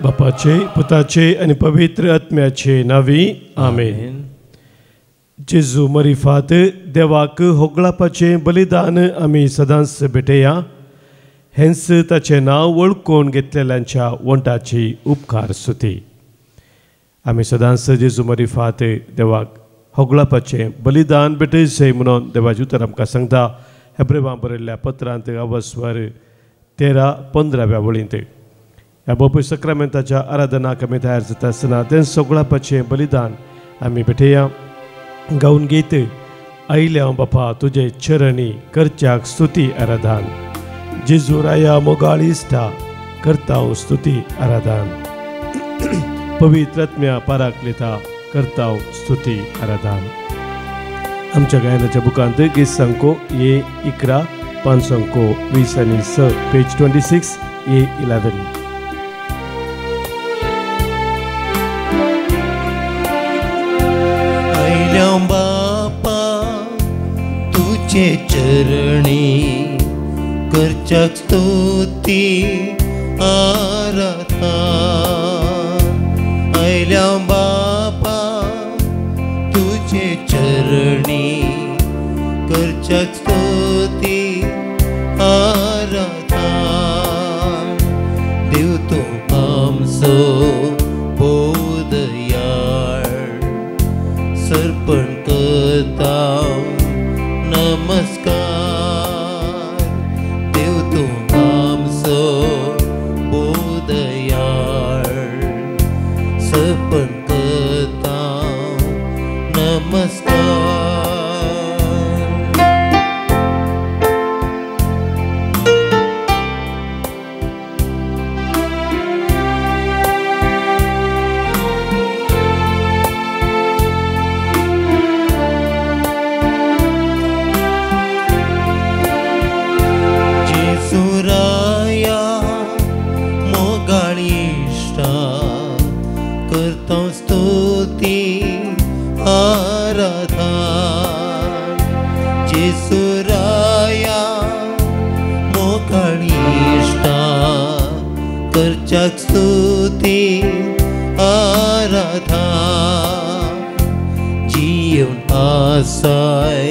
बापाचे, पुताचे आनी पवित्र आत्म्याचे नांवी आमेन. जेजू मरिफात देवाक होगळापाचें बलिदान आमी सदांच भेटया. हेंच ताचें नांव वळखून घेतलेल्यांच्या वंटाची उपकार स्तुती. आमी सदांच जेजू मरिफात देवाक होगळापाचें बलिदान भेटयचें म्हणून देवाचें उतर आमकां सांगता. हेब्रेवां बरयल्ल्या पत्रांत अवस्वर 13-15 वळींत ह्या बोपय सक्रामेंताच्या आराधनाक आमी तयार जाता आसतना तें सगळापाचें बलिदान आमी भेटया. गावन गीत आयल्या हांव बापा तुजे चरणी करच्याक स्तुती आराधन. जेजू राया मोगाळ इश्टा करता हांव स्तुती आराधन. पवित्र आत्म्या पाराकलिता करता हांव स्तुती आराधन. आमच्या गायनाच्या बुकांत गीत सांको ए 11, 5 अंको 20 आनी 6, पेज 26 ए 11. बापा तुझे चरणी करच्याक स्तुती आराधन. आयल्या बापा तुझे चरणी करच्याक स्तुती आराधन. देव तूं आमचो बोधयाळ सर्पण करता नमस्कार. देव तूं आमचो बोधयाळ सर्पण करता नमस्कार. करच्याक स्तुती आराधन. जियेवन आसाय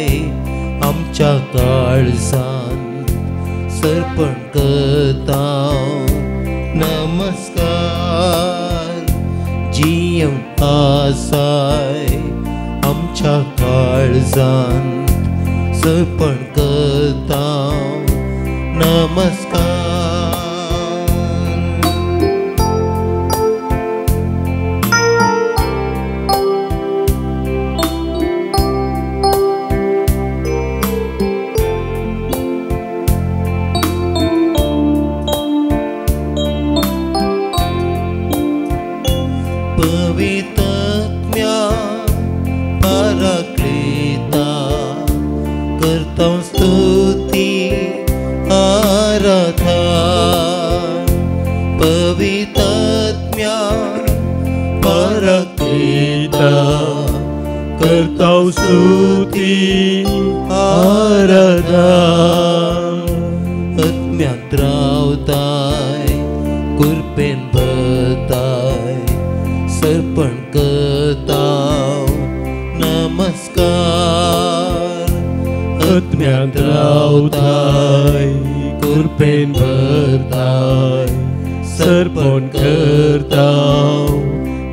आमच्या काळजांत सर्पण करता नमस्कार. जियेवन आसाय आमच्या काळजांत सर्पण करता नमस्कार. पवित्रत्म्या पराक्लिता करता स्तुती आराधन. पवित्रत्म्या पराक्लिता करता स्तुती आराधन. आत्म्यांत रावताय कृपेन भरताय सर्पण करता नमस्कार. आत्म्यांत रावताय कृपेन भरताय सर्पण करता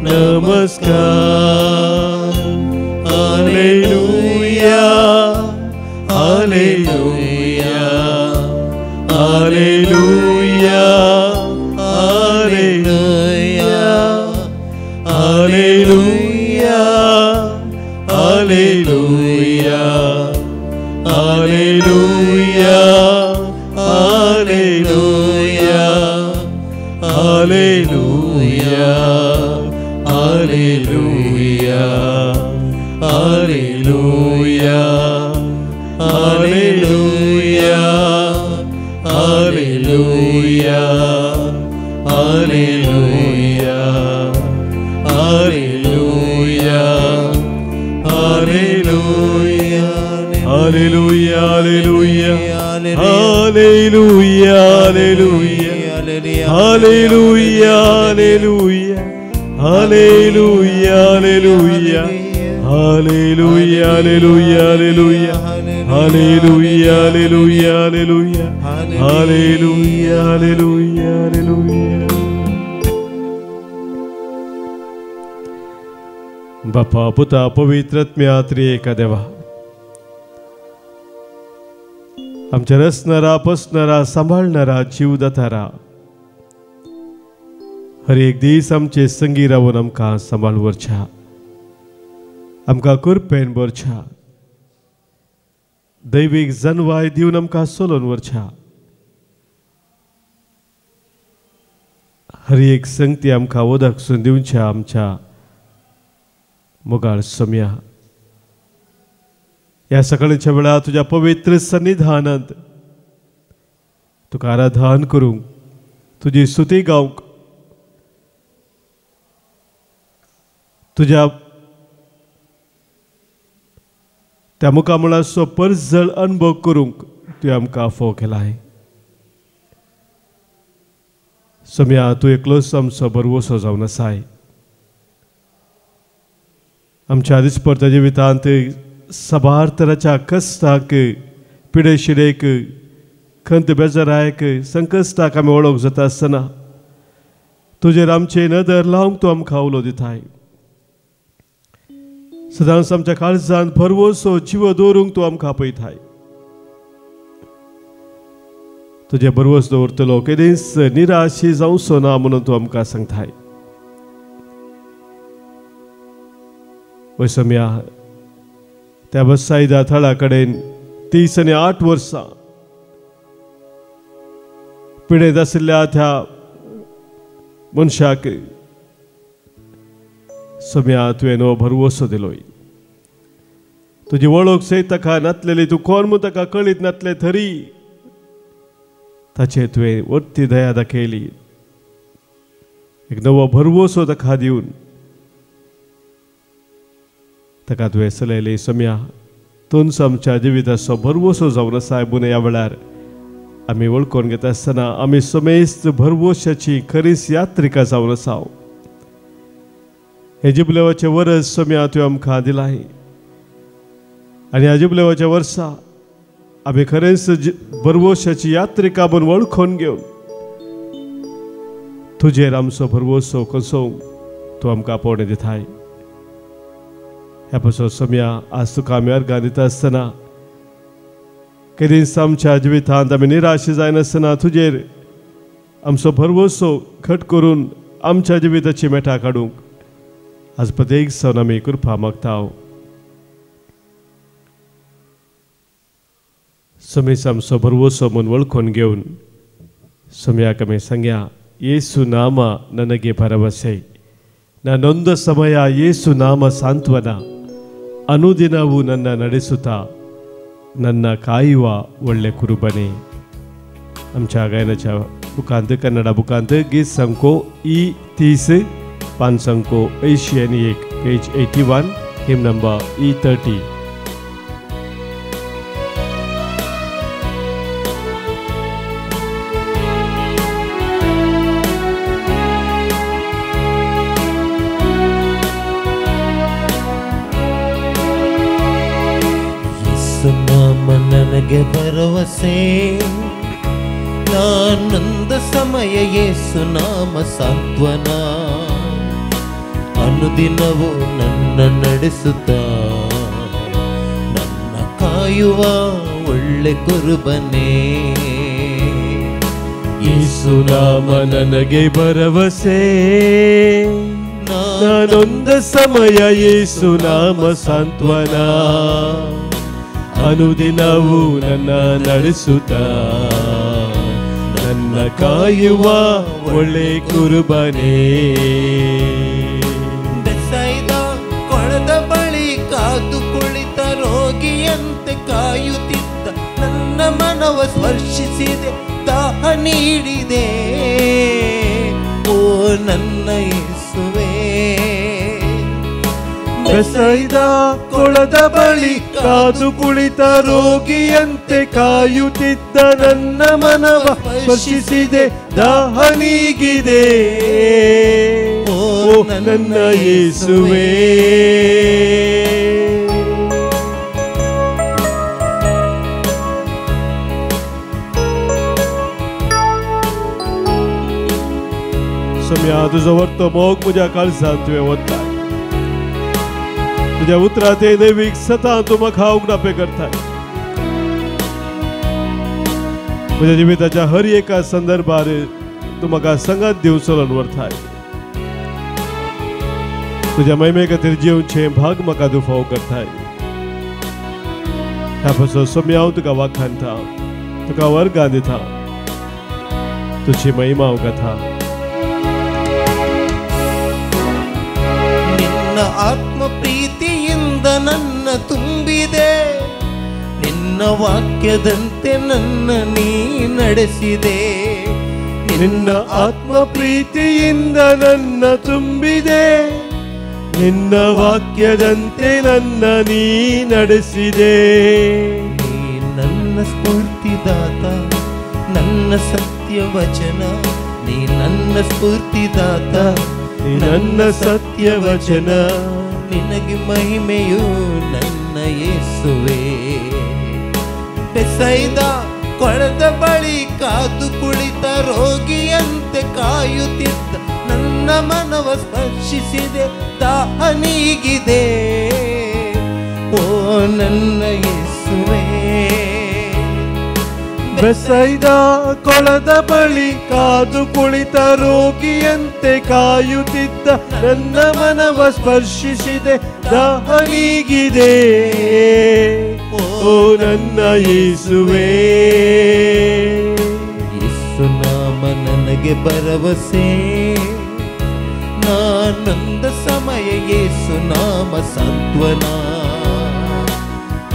नमस्कार. Hallelujah, hallelujah, hallelujah, hallelujah, hallelujah, hallelujah, hallelujah, hallelujah, hallelujah, hallelujah, hallelujah, hallelujah, hallelujah, hallelujah, hallelujah, hallelujah, hallelujah, hallelujah, hallelujah, hallelujah, Hallelujah, hallelujah, hallelujah, hallelujah, hallelujah, hallelujah, hallelujah, hallelujah, hallelujah, hallelujah, hallelujah, hallelujah, hallelujah. बापा पुता पवित्र आत्म्या त्रिएका देवा, आमच्या रचणारा पोसणारा सांबाळणारा जीव दातारा, हर एक दीस आमचे संगी रावन आमकां सांबाळ व्हरच्या, आमकां कृपेन भरच्या, दैवीक जनवाय दिवन आमकां चलोवन व्हरच्या. हर एक संगती आमकां वदकसून दिवच्या आमच्या मोगाळ सोम्या. ह्या सकाळच्या वेळार तुज्या पवित्र सन्निधानांत तुका आराधन करूंक, तुजी स्तुती गावंक, तुज्या त्या मुखामळाचो परजळ अनुभव करूंक तुवें आमकां आफो केलाय. सोम्या, तूं एकलोच आमचो भरवंसो जावन आसाय. आमच्या दिसपडत्या जिवितांत सबार तराच्या कश्टाक, पिडेशिरेक, खंत बेजारायक, संकश्टाक आमी वळख जाता आसतना तुजेर आमचे नदर लावंक तूं आमकां उलो दिताय. सदांच आमच्या काळजांत भरवंसो जिवो दवरूंक तूं आमकां आपयताय. तुजें भरवंस दवरतलो केदींच निराशी जावचो ना म्हणून तूं आमकां सांगताय. वैसम्या, त्या बसायदा थळा कडेन 38 वर्सां पिडेत आशिल्ल्या त्या मनशाक सोम्या तुवें हो भरवंसो दिलोय. तुजी वळख सयत ताका नातलेली, तूं कोण म्हूण ताका कळीत नातलें तरी ताचेर तुवें वट्टी दया दाखयली. एक नवो भरवंसो ताका दिवन ताका तुवें चलयलें. सोम्या, तूंच आमच्या जिविताचो भरवंसो जावन आसा. म्हूण ह्या वेळार आमी वळखून घेता आसतना आमी समेस्त भरवंशाची खरीच यात्रिका जावन आसा. हें जिबलेवाचें वर्स सोम्या तुवें आमकां दिलां आनी ह्या जिबलेवाच्या वर्सा आमी खरेंच भरवंशाची यात्रिका म्हूण वळखून घेवन तुजेर आमचो भरवंसो कसोवंक तूं आमकां आपोवणें दिताय. ह्या पासून सोम्या आज तुका आमी अर्गां दिता आसतना केदींच आमच्या जिवितांत आमी निराश जायनासतना तुजेर आमचो भरवंसो घट करून आमच्या जिविताची मेटां काडूंक आज प्रत्येक जावन आमी कृपा मागता. समेस आमचो भरवंसो म्हूण वळखून घेवन सोम्याक आमी सांगया, येसू नामा ನನಗೆ ಭರವಸೆ, ನಾನೊಂದ ಸಮಯ ಯೇಸು ನಾಮ ಸಾಂತ್ವನ, ಅನುದಿನವೂ ನನ್ನ ನಡೆಸುತ್ತಾ ನನ್ನ ಕಾಯುವ ಒಳ್ಳೆ ಕುರುಬನೆ. आमच्या गायनाच्या बुकांत, कन्नडा बुकांत गीत संको ई 30, पान संको 81, पेज 81, हिम नंबर ई 30. ನನಗೆ ಭರವಸೆ, ನಾನೊಂದ ಸಮಯ ಯೇಸು ನಾಮ ಸಾಂತ್ವನ, ಅನುದಿನವೂ ನನ್ನ ನಡೆಸುತ್ತ ನನ್ನ ಕಾಯುವ ಒಳ್ಳೆ ಕುರುಬನೇ. ಯೇಸು ನಾಮ ನನಗೆ ಭರವಸೆ, ನಾನೊಂದ ಸಮಯ ಯೇಸು ನಾಮ ಸಾಂತ್ವನ, ಅನುದಿನವೂ ನನ್ನ ನಡೆಸುತ್ತ ನನ್ನ ಕಾಯುವ ಒಳ್ಳೆ ಕುರುಬನೇ. ಬೆಸೈದ ಕೊಳದ ಬಳಿ ಕಾದು ಕುಳಿತ ರೋಗಿಯಂತೆ ಕಾಯುತ್ತಿದ್ದ ನನ್ನ ಮನವ ಸ್ಪರ್ಶಿಸಿದೆ, ದಾಹ ನೀಡಿದೆ ಓ ನನ್ನ ಯೇಸುವೆ. ಬೆಸೈದ ಕೊಳದ ಬಳಿ ಕಾದು ಕುಳಿತ ರೋಗಿಯಂತೆ ಕಾಯುತ್ತಿದ್ದ ನನ್ನ ಮನವ ಸ್ಪರ್ಶಿಸಿದೆ, ದಾಹ ನೀಗಿದೆ. ಓ ನನ್ನ ಯೇಸುವೇ. सम्या तुजो वर्तो मोग म्हज्या काळजांत तुवें वताय, तुज्या उतरां ते दैवीक सतां तूं म्हाका उगडापे करताय. म्हज्या जिविताच्या हर एका संदर्भार तूं म्हाका संगात दिवन चलोवन व्हरताय. तुज्या महिमे खातीर जिवचें भाग म्हाका तूं फावो करताय. ह्या पासून सोम्या हांव तुका वाखाणता, तुका वर्गां दिता, तुजी महिमा उगता. ಆತ್ಮ ಪ್ರೀತಿಯಿಂದ ನನ್ನ ತುಂಬಿದೆ, ನಿನ್ನ ವಾಕ್ಯದಂತೆ ನನ್ನ ನೀ ನಡೆಸಿದೆ. ನಿನ್ನ ಆತ್ಮ ಪ್ರೀತಿಯಿಂದ ನನ್ನ ತುಂಬಿದೆ, ನಿನ್ನ ವಾಕ್ಯದಂತೆ ನನ್ನ ನೀ ನಡೆಸಿದೆ. ನೀ ನನ್ನ ಸ್ಫೂರ್ತಿದಾತ, ನನ್ನ ಸತ್ಯವಚನ. ನೀ ನನ್ನ ಸ್ಫೂರ್ತಿದಾತ, ನನ್ನ ಸತ್ಯವಚನ. ನಿನಗೆ ಮಹಿಮೆಯು ನನ್ನ ಯೇಸುವೇ. ಬೆಸೈದ ಕೊಳದ ಬಳಿ ಕಾದು ಕುಳಿತ ರೋಗಿಯಂತೆ ಕಾಯುತ್ತಿದ್ದ ನನ್ನ ಮನವ ಸ್ಪರ್ಶಿಸಿದೆ, ದಾಹ ನೀಗಿದೆ. ಓ ನನ್ನ ಯೇಸುವೇ. ಬೆಸೈದ ಕೊಳದ ಬಳಿ ಕಾದು ಕುಳಿತ ರೋಗಿಯಂತೆ ಕಾಯುತ್ತಿದ್ದ ನನ್ನ ಮನವ ಸ್ಪರ್ಶಿಸಿದೆ, ದಾಹ ನೀಗಿದೆ. ಓ ನನ್ನ ಯೇಸುವೇ. ಯೇಸು ನಾಮ ನನಗೆ ಭರವಸೆ, ನಾನೊಂದ ಸಮಯ ಯೇಸು ನಾಮ ಸಾಂತ್ವನ.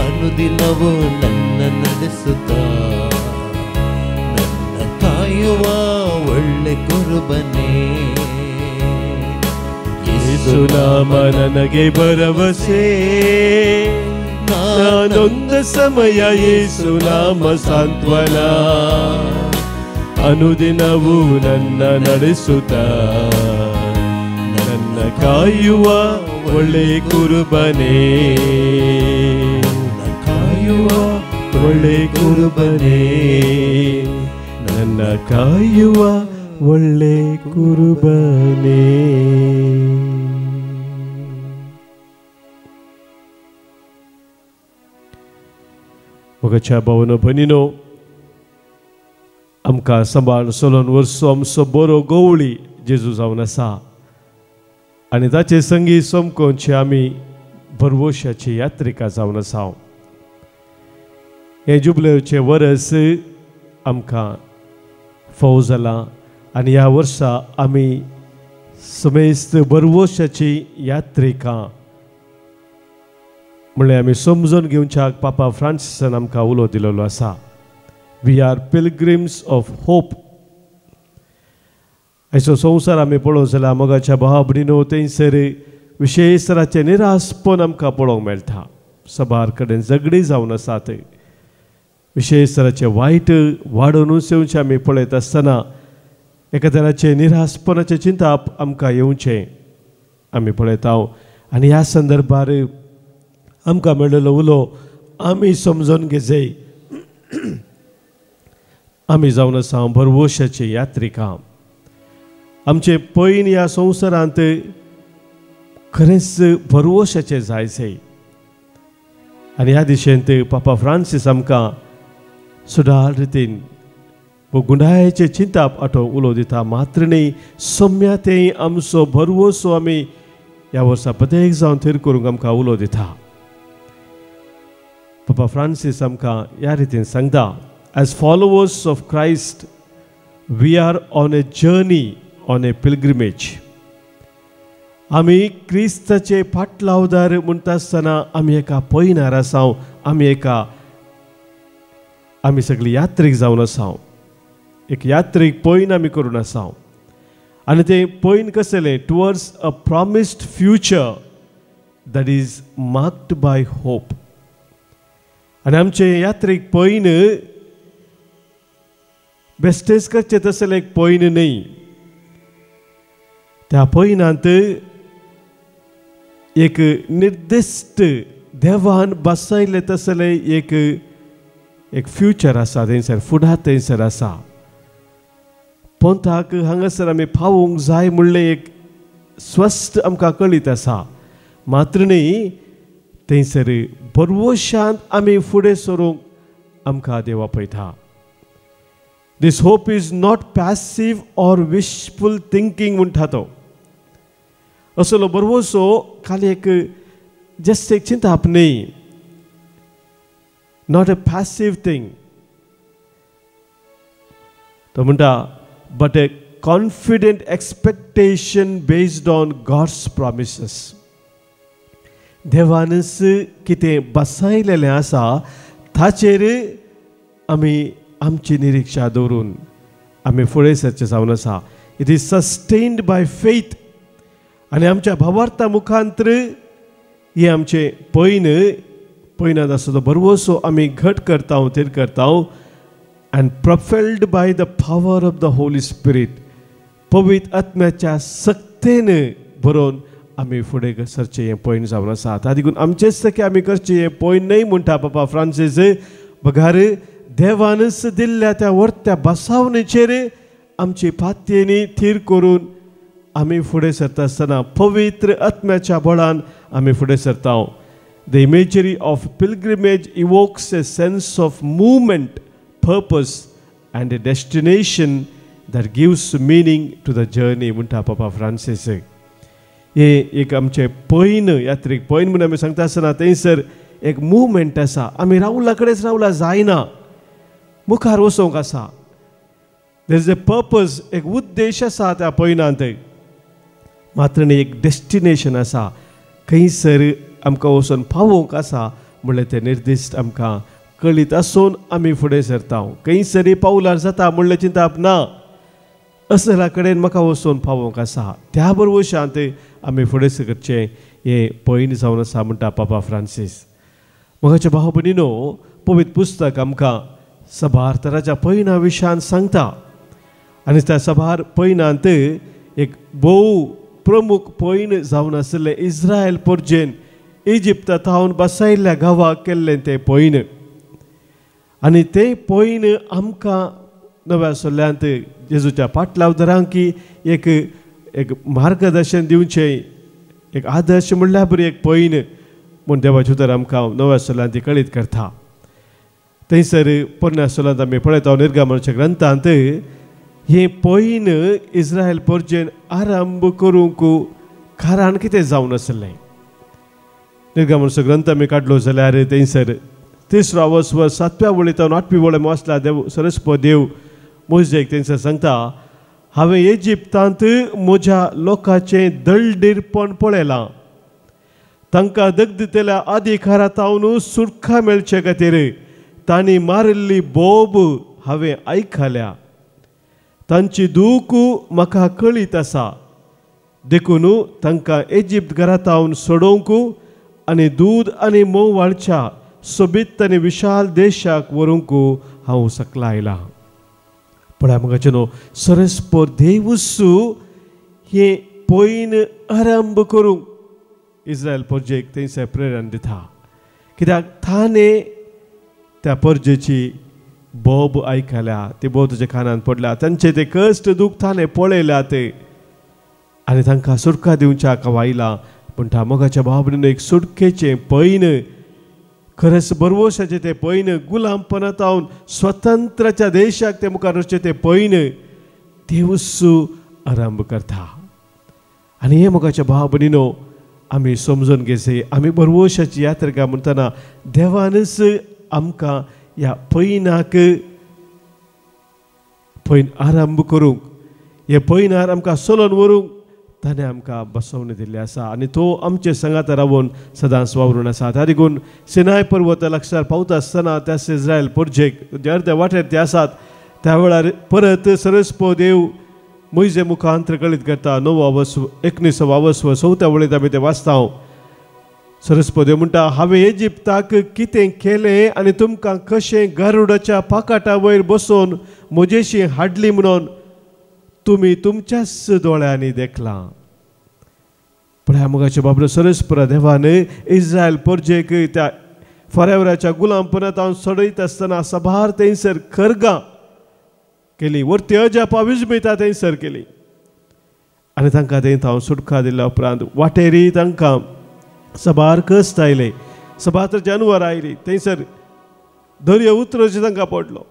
ಅನುದಿನವೂ ನನ್ನ ನಡೆಸುತ್ತ ನನ್ನ ಕಾಯುವ ಒಳ್ಳೆ ಕುರುಬನೇ. ಯೇಸು ನಾಮ ನನಗೆ ಭರವಸೆ, ನಾನೊಂದ ಸಮಯ ಯೇಸು ನಾಮ ಸಾಂತ್ವನ. ಅನುದಿನವೂ ನನ್ನ ನಡೆಸುತ್ತ ನನ್ನ ಕಾಯುವ ಒಳ್ಳೆ ಕುರುಬನೇ, ಕಾಯುವ ಒಳ್ಳೆ ಕುರುಬನೇ, ನನ್ನ ಕಾಯುವ ಒಳ್ಳೆ ಕುರುಬನೇ. मोगाच्या भावनो भयणीनो, आमकां सांबाळ सोलोन वर्सो आमचो बरो गवळी जेजू जावन आसा आनी ताचे संगी समकोनचे आमी भरवशाची यात्रिका जावन आसा. हें जुबलेवचें वरस आमकां फावो जालां आनी ह्या वर्सा आमी समेस्त भरवशाची यात्रिका म्हणल्यार आमी समजून घेवच्याक पापा फ्रांसिसान आमकां उलो दिलेलो आसा. We are pilgrims of hope. आयचो संवसार आमी पळोवंक जाल्यार मोगाच्या भावा भयणीनो, थंयसर विशेश तराचें निरासपण आमकां पळोवंक मेळटा. सबार कडेन झगडी जावन आसात, विशेश तराचें वायट वाडोवनूच येवचें आमी पळयत आसतना एका तराचें निरासपणाचें चिंताप आमकां येवचें आमी पळयता. आनी ह्या संदर्भार आमकां मेळिल्लो उलो आमी समजून घेवचे. आमी जावन आसा भरवशाची यात्रिका. आमचें पयन ह्या संवसारांत खरेंच भरवशाचें जायचें आनी ह्या दिशेन पापा फ्रांसीस आमकां सुदार रितीन गुंडायेचें चिंताप आठोवंक उलो दिता. मात्र न्ही, सम्या तें आमचो भरवसो आमी ह्या वर्सा प्रत्येक जावन थीर करूंक आमकां उलो दिता. पापा फ्रांसीस आमकां ह्या रितीन सांगता, as followers of Christ we are on a journey, on a pilgrimage. आमी क्रिस्ताचे फाटलावदार म्हणटा आसतना आमी एका पयनार आसा, आमी सगळी यात्रीक जावन आसा. एक यात्रीक पयन आमी करून आसा आनी तें पयन कसलें, towards a promised future that is marked by hope. आनी आमचें यात्रीक पयन बेस्टेज करचें तसलें एक पयन न्हय. त्या पयनांत एक निर्दिश्ट देवान बसयलें तसलें एक एक फ्युचर आसा थंयसर, फुडार थंयसर आसा. पंथाक हांगासर आमी पावूंक जाय म्हणलें एक स्वस्थ आमकां कळीत आसा. मात्र न्ही थंयसर भरवशान आमी फुडें सरूंक आमकां देव आपयता. This hope is not passive or wishful thinking म्हणटा तो. असलो भरवसो खाली एक जस्ट एक चिंताप न्ही, not a passive thing. तो म्हणटा but a confident expectation based on God's promises. देवानच कितें बसयलेलें आसा ताचेर आमी आमची निरिक्षा दवरून आमी फुडें सरचें जावन आसा. It is sustained by faith. आनी आमच्या भावार्था मुखांत्र हें आमचें पयन पयनांत आसा तो भरवसो आमी घट करता, थीर करता. And propelled by the power of the Holy Spirit. पवित्र आत्म्याच्या सक्तेन बरोवन आमी फुडें सरचें हें पयन जावन आसा. ता देखून आमचेच सखे आमी करचें हें पयन न्हय म्हणटा पापा फ्रांसीस, बघार देवानच दिल्ल्या त्या वर्त्या बसावणेचेर आमची पातयेनी थीर करून आमी फुडें सरता आसतना पवित्र आत्म्याच्या बळान आमी फुडें सरता. The imagery of pilgrimage evokes a sense of movement, purpose and a destination that gives meaning to the journey म्हणटा पापा फ्रांसीस. हे एक आमचें पयन यात्रीक पयन म्हूण आमी सांगता आसतना थंयसर एक मुवमेंट आसा. आमी रावला कडेच रावला जायना, मुखार वचोंक आसा. There is a purpose, एक उद्देश आसा त्या पयनांत. मात्र न्ही एक डेस्टिनेशन आसा, खंयसर आमकां वचून पावोवंक आसा म्हणलें तें निर्दिश्ट आमकां कळीत आसून आमी फुडें सरता. खंयसरी पावलार जाता म्हणलें चिंताप ना, असला कडेन म्हाका वचून पावोवंक आसा. त्या बरोबर आमी फुडें सरचें हें पयन जावन आसा म्हणटा पापा फ्रांसीस. मोगाच्या भाव भयणीनो, पवित्र पुस्तक आमकां सभार तराच्या पयना विशयान सांगता आनी त्या सभार पयनांत एक भोव प्रमुख पयन जावन आशिल्लें इस्रायल पोरजेन इजिप्ता थावन बसायल्ल्या गांवाक केल्लें तें पयन. आनी तें पयन आमकां नव्या सल्ल्यांत जेजूच्या पाटलाव दरांकी एक एक मार्गदर्शन दिवचें, एक आदर्श म्हणल्यार बरी एक पयन म्हूण देवाचें उतर आमकां नव्या सल्ल्यांत ती कळीत करता. थंयसर पोरण्या सल्ल्यांत आमी पळयता निर्गमनाच्या ग्रंथांत हें पयन इस्रायल पोरजेन आरंभ करूंक कारण कितें जावन आसलें. निर्गमनाचो ग्रंथ आमी काडलो जाल्यार थंयसर तिसरो आवस्व सातव्या वळींत आठवी वळी वाचला देव सरस्पत देव मोजेक थंयसर सांगता, हांवें इजिप्तांत म्हज्या लोकांचें दळडीरपण पळयलां, तांकां दगदितल्या अधिकारांत सुटका मेळचे खातीर तांणी मारिल्ली बोब हांवें आयकल्या, तांची दूख म्हाका कळीत आसा, देखून तांकां इजिप्त घरांत सोडोवंक आनी दूद आनी म्होंव वाळच्या सोबीत आनी विशाल देशाक व्हरूंक हांव सकला आयलां. पळय मोगाचे न्हू, सरस्पर देवूसू हें पयन आरंभ करूंक इस्रायल पोरजेक थंयसर प्रेरणा दिता. कित्याक ताणें त्या पोरजेची बोब आयकल्या, ती बोब तुज्या कानान पडल्या, तांचे ते कश्ट दूख ताणें पळयल्या ते आनी तांकां सुटका दिवच्याक आयला. म्हणटा मोगाच्या भाव भयणीनो, एक सुटकेचें पयन, खरेंच बरवशाचें तें पयन, गुलामपणांत स्वतंत्राच्या देशाक ते मुखार वचचें तें पयन देवसू आरंभ करता. आनी हे मोगाच्या भाव भयणीनो, आमी समजून घेवचें, आमी बरवशाची यात्रा काय म्हणटना देवानच आमकां ह्या पयनाक पयन आरंभ करूंक, हे पयनार आमकां चलोवन व्हरूंक ताणें आमकां बसवणी दिल्ली आसा आनी तो आमचे सांगाता रावून सदांच वावरून आसा. त्या देखून सिनाय पर्वता लागसार पावता आसतना त्या इस्रायल पोरजेक जे अर्द्या वाटेर ते आसात त्या वेळार परत सरस्पो देव मोयजे मुखांतर कळीत करता. णव आवस्व 19 आवस्व चवथ्या वळींत आमी ते वाचता. सरस्पती म्हणटा हांवें इजिप्ताक कितें केलें आनी तुमकां कशें गरुडाच्या पाकाटा वयर बसोवन म्हजेशी हाडली म्हणून तुमी तुमच्याच दोळ्यांनी देखलां. पळया मोगाच्या बाबलो, सरस्परा देवान इस्रायल परजेक त्या फरेवराच्या गुलामपणांत हांव सोडयत आसतना सभार थंयसर खरगां केली, वरती अजापा विजमिता थंयसर केली आनी तांकां थंय हांव सुटका दिल्या उपरांत वाटेरी तांकां सबार कश्ट आयले, सबार जानवर आयली, थंयसर दर्यो उतरोचें तांकां पडलो.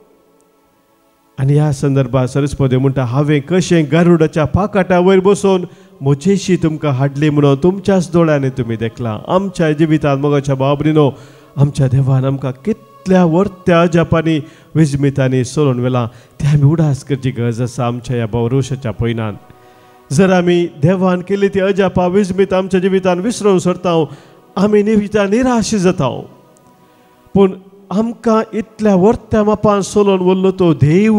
आनी ह्या संदर्भात सरस्पती म्हणटा हांवें कशें गरुडाच्या पाकाटा वयर बसोवन म्हजेशी तुमकां हाडली म्हणून तुमच्याच दोळ्यांनी तुमी देखलां. आमच्या जिवितांत मोगाच्या बाबरीनो आमच्या देवान आमकां कितल्या वर्त्या अजापांनी विजमितांनी सोडून व्हेलां तें आमी उडास करची गरज आसा. आमच्या ह्या भरवशाच्या पयनान जर आमी देवान केली ती अजापा विजमीत आमच्या जिवितान विसरून सरता, आमी निविता निराश जाता. पूण आमकां इतल्या वर्त्या मापान सोलोवन व्हरलो तो देव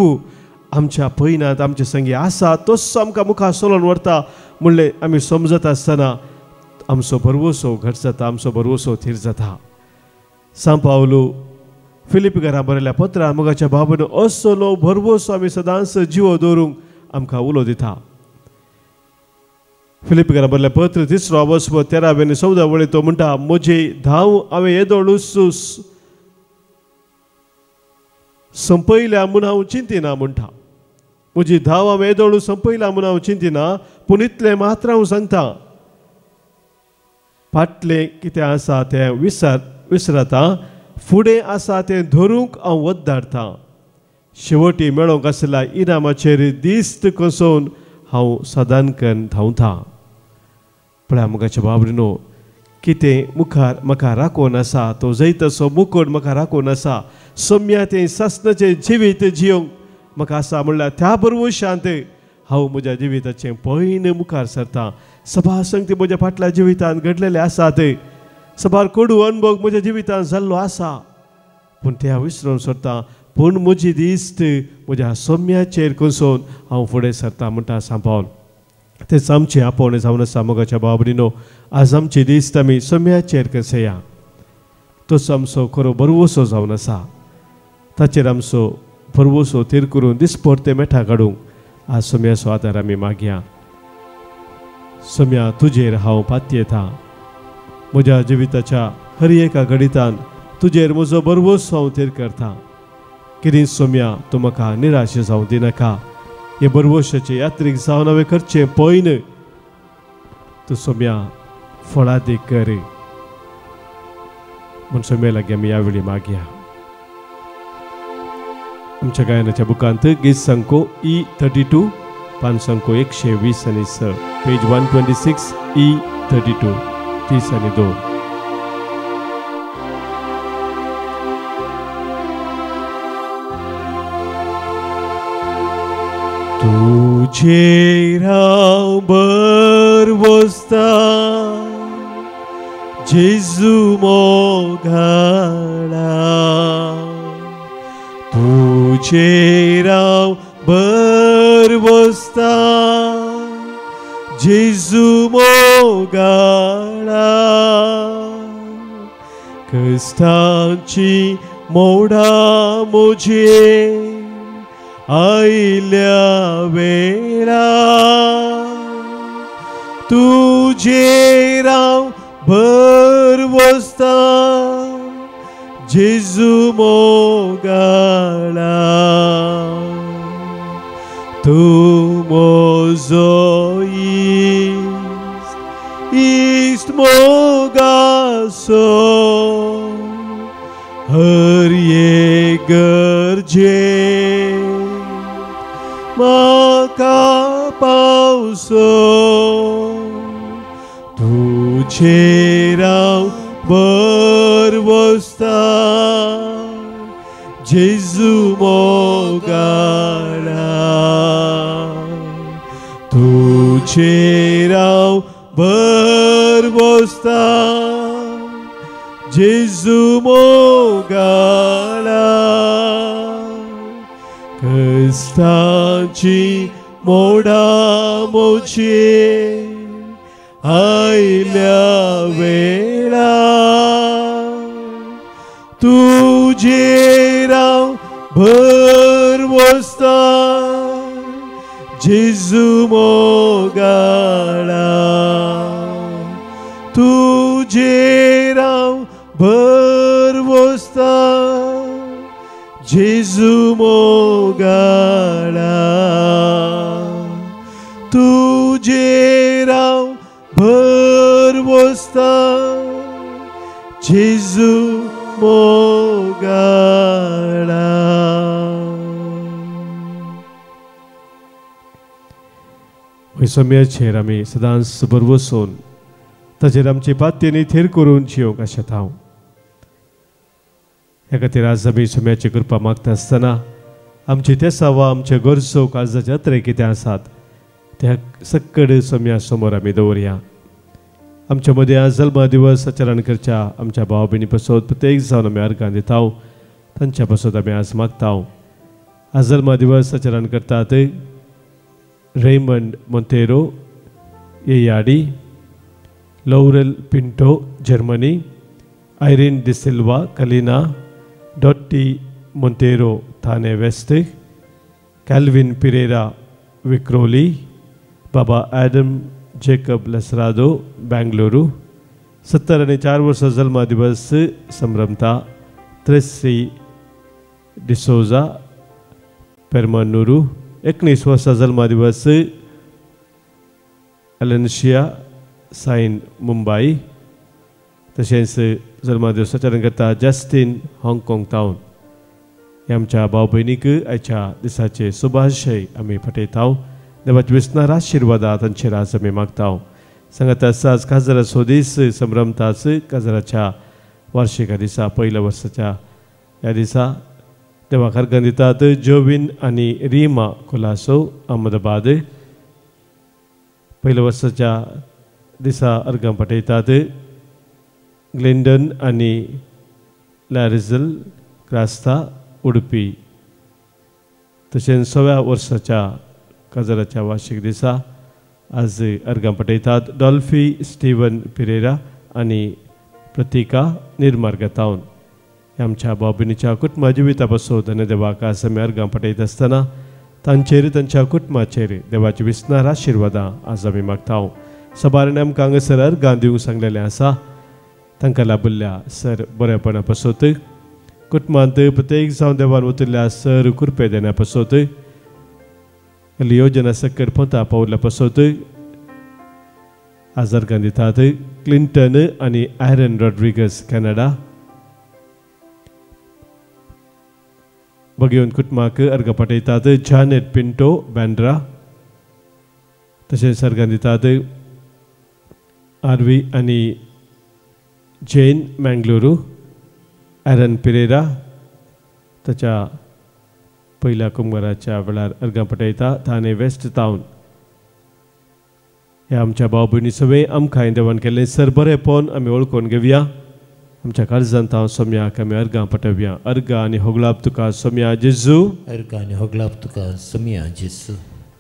आमच्या पयनांत आमचे संगी आसा, तोच आमकां मुखार सोलोवन व्हरता म्हणलें आमी समजत आसतना आमचो भरवसो घट जाता, आमचो भरवसो थीर जाता. सांव पावलू फिलिप घरा बरयल्या पत्रान मोगाच्या बाबान असलो भरवसो आमी सदांच जिवो दवरूंक आमकां उलो दिता. फिलिप घरा बरयल्या पत्र 3 वस्व 13 आनी 14 वळी तो म्हणटा म्हजी धांव हांवें येदोळ संपयल्या म्हूण हांव चिंतिना. म्हणटा म्हजी धांव हांवें येदोळ संपयल्या म्हूण हांव चिंतिना, पूण इतलें मात्र हांव सांगता फाटलें कितें आसा तें विसरता, फुडें आसा तें धरूंक हांव वद्दारता, शेवटी मेळोंक आसल्या इनामाचेर दिस्त कसोवन हांव सदांकन धांवता. पळया मोगाच्या बाबरीनो, कितें मुखार म्हाका राखून आसा तो जैताचो मुकुट म्हाका राखून आसा, सोम्या तें सासणाचें जिवीत जियोंक म्हाका आसा म्हणल्यार त्या भरवशांत हांव म्हज्या जिविताचें पयन मुखार सरता. सभा संगती म्हज्या फाटल्या जिवितांत घडलेले आसात, सबार कोडू अनुभव म्हज्या जिवितांत जाल्लो आसा, पूण ते हांव विसरून सरता, पूण म्हजी दिस्त म्हज्या सोम्याचेर कसोवन हांव फुडें सरता म्हणटा सांव पावल. तेच आमचें आपोवणें जावन आसा मोगाच्या बाबरीनो, आज आमची दिस्त आमी सोम्याचेर कसया, तोच आमचो खरो भरवसो जावन आसा. ताचेर आमचो भरवसो थीर करून दिसपडते मेठा काडूंक आज सोम्याचो आदार आमी मागया. सोम्या तुजेर हांव पातयेता, म्हज्या जिविताच्या हर एका घडितान तुजेर म्हजो भरवसो हांव थीर करता. कितें सोम्या तूं म्हाका निराश जावं दिनाका, हे भरवशाचे यात्रीक जावन हांवें करचें पयन तूं सोम्या फळादीक कर म्हूण सोम्या लागीं आमी ह्या वेळी मागया. आमच्या गायनाच्या बुकांत गीत संको E32 पान संको 120 आनी 6, पेज 126 E32 30 आनी 2. तुझेर हांव भरवसता जेजू मोगाळा, तुझेर हांव भरवसता जेजू मोगाळा, क्रिस्ताची मोडा म्हजे आयल्या वेळा, तुझेर हांव भरवसता जेजू मोगाळा, तूं म्हजो इश्ट, इश्ट मोगाचो, हर एक गरजे म्हाका पावसो, तुझेर हांव भरवसता जेजू मोगाळा, तुझेर हांव भरवसता जेजू मोगाळा, क्रिस्ताची मोडा म्हजे आयल्या वेळा, तुजेर हांव भरवसता जेजू मोगाळा तुजेर हांव भरवसता जेजू मोगाळा तुजेर हांव भरवसता जेजू मोगाळा. सोम्याचेर आमी सदांच भरवसून ताचेर आमची पात्येनी थीर करून जियोंक आशेता हांव. ह्या खातीर आज आमी सोम्याची कृपा मागता आसतना आमची तेसावा आमचे गरजो काळजाचे अत्रे कितें आसात त्या सक्कड सोम्या समोर आमी दवरया. आमच्या मदीं आज जल्मा दिवस आचरण करच्या आमच्या भाव भयणी पासत प्रत्येक जावन आमी अर्गां दिता, तांच्या पासत आमी आज मागता. आज जल्मा दिवस आचरण करतात Raymond Monteiro Yeyadi, Laurel Pinto Germany, Irene D'Silva Kalina, Dotty Monteiro Thane west, Calvin Pereira Vikhroli, Baba Adam Jacob Lasrado Bengaluru. 74 वर्सां जल्मा दिवस संभ्रमता त्रेसी डिसोजा पेरमानुरू. 19 वर्सां जल्मा दिवस अलेन्शिया सायन मुंबई. तशेंच जल्मा दिवस आचरण करता जस्टीन हाँगकाँग टावन. ह्या आमच्या भाव भयणीक आयच्या दिसाचे शुभाशय आमी पठयता. देवाच्या विस्नार आशिर्वादा तांचेर आज आमी मागता. सांगात आसा आज काजराचो दीस संभ्रमताच काजराच्या वार्षिका दिसा पयल्या वर्साच्या ह्या दिसा देवाक अर्गां दितात जोवीन आनी रिमा कोलासो अहमदाबाद. पयल्या वर्साच्या दिसा अर्गां पठयतात ग्लेंडन आनी लॅरिझल क्रास्ता उडपी. तशेंच 100व्या वर्साच्या काजराच्या वार्षिक दिसा आज अर्गां पठयतात डॉल्फी स्टीवन पिरेरा आनी प्रतिका निर्मार्गतावन. आमच्या भाव भयणीच्या कुटुंबा जिविता पासून आनी देवाक आज आमी अर्गां पठयत आसतना तांचेर तांच्या कुटुंबाचेर देवाची विस्नार आशिर्वादां आज आमी मागता. सबारांनी आमकां हांगासर अर्गां दिवंक सांगलेलें आसा. तांकां लाभिल्ल्या सर बरेपणा पासत कुटुंबांत प्रत्येक जावन देवान वतिल्ल्या सर कृपे देण्या पासत योजना सक्कर पोंता पावल्या पासत आज अर्गां दितात क्लिंटन आनी आयरन रॉड्रिगस कॅनडा. बगेवन कुटुंबाक अर्गां पठयतात जानेट पिंटो बँड्रा. तशेंच अर्गां दितात आरवी आनी जेन मँगलुरू, आयरन पिरेरा ताच्या पयल्या कुंभाराच्या वेळार अर्गां पठयता थाने वेस्ट टावन. ह्या आमच्या भाव भयणी सगळें आमकां देवान केल्लें सर बरेंपण आमी वळखून घेवया. आमच्या काळजांत हांव सोम्याक आमी अर्गां पठोवया. अर्गां आनी होगलाप तुका सोम्या जेजू, अर्गां आनी होगलाप तुका सोम्या जेजू.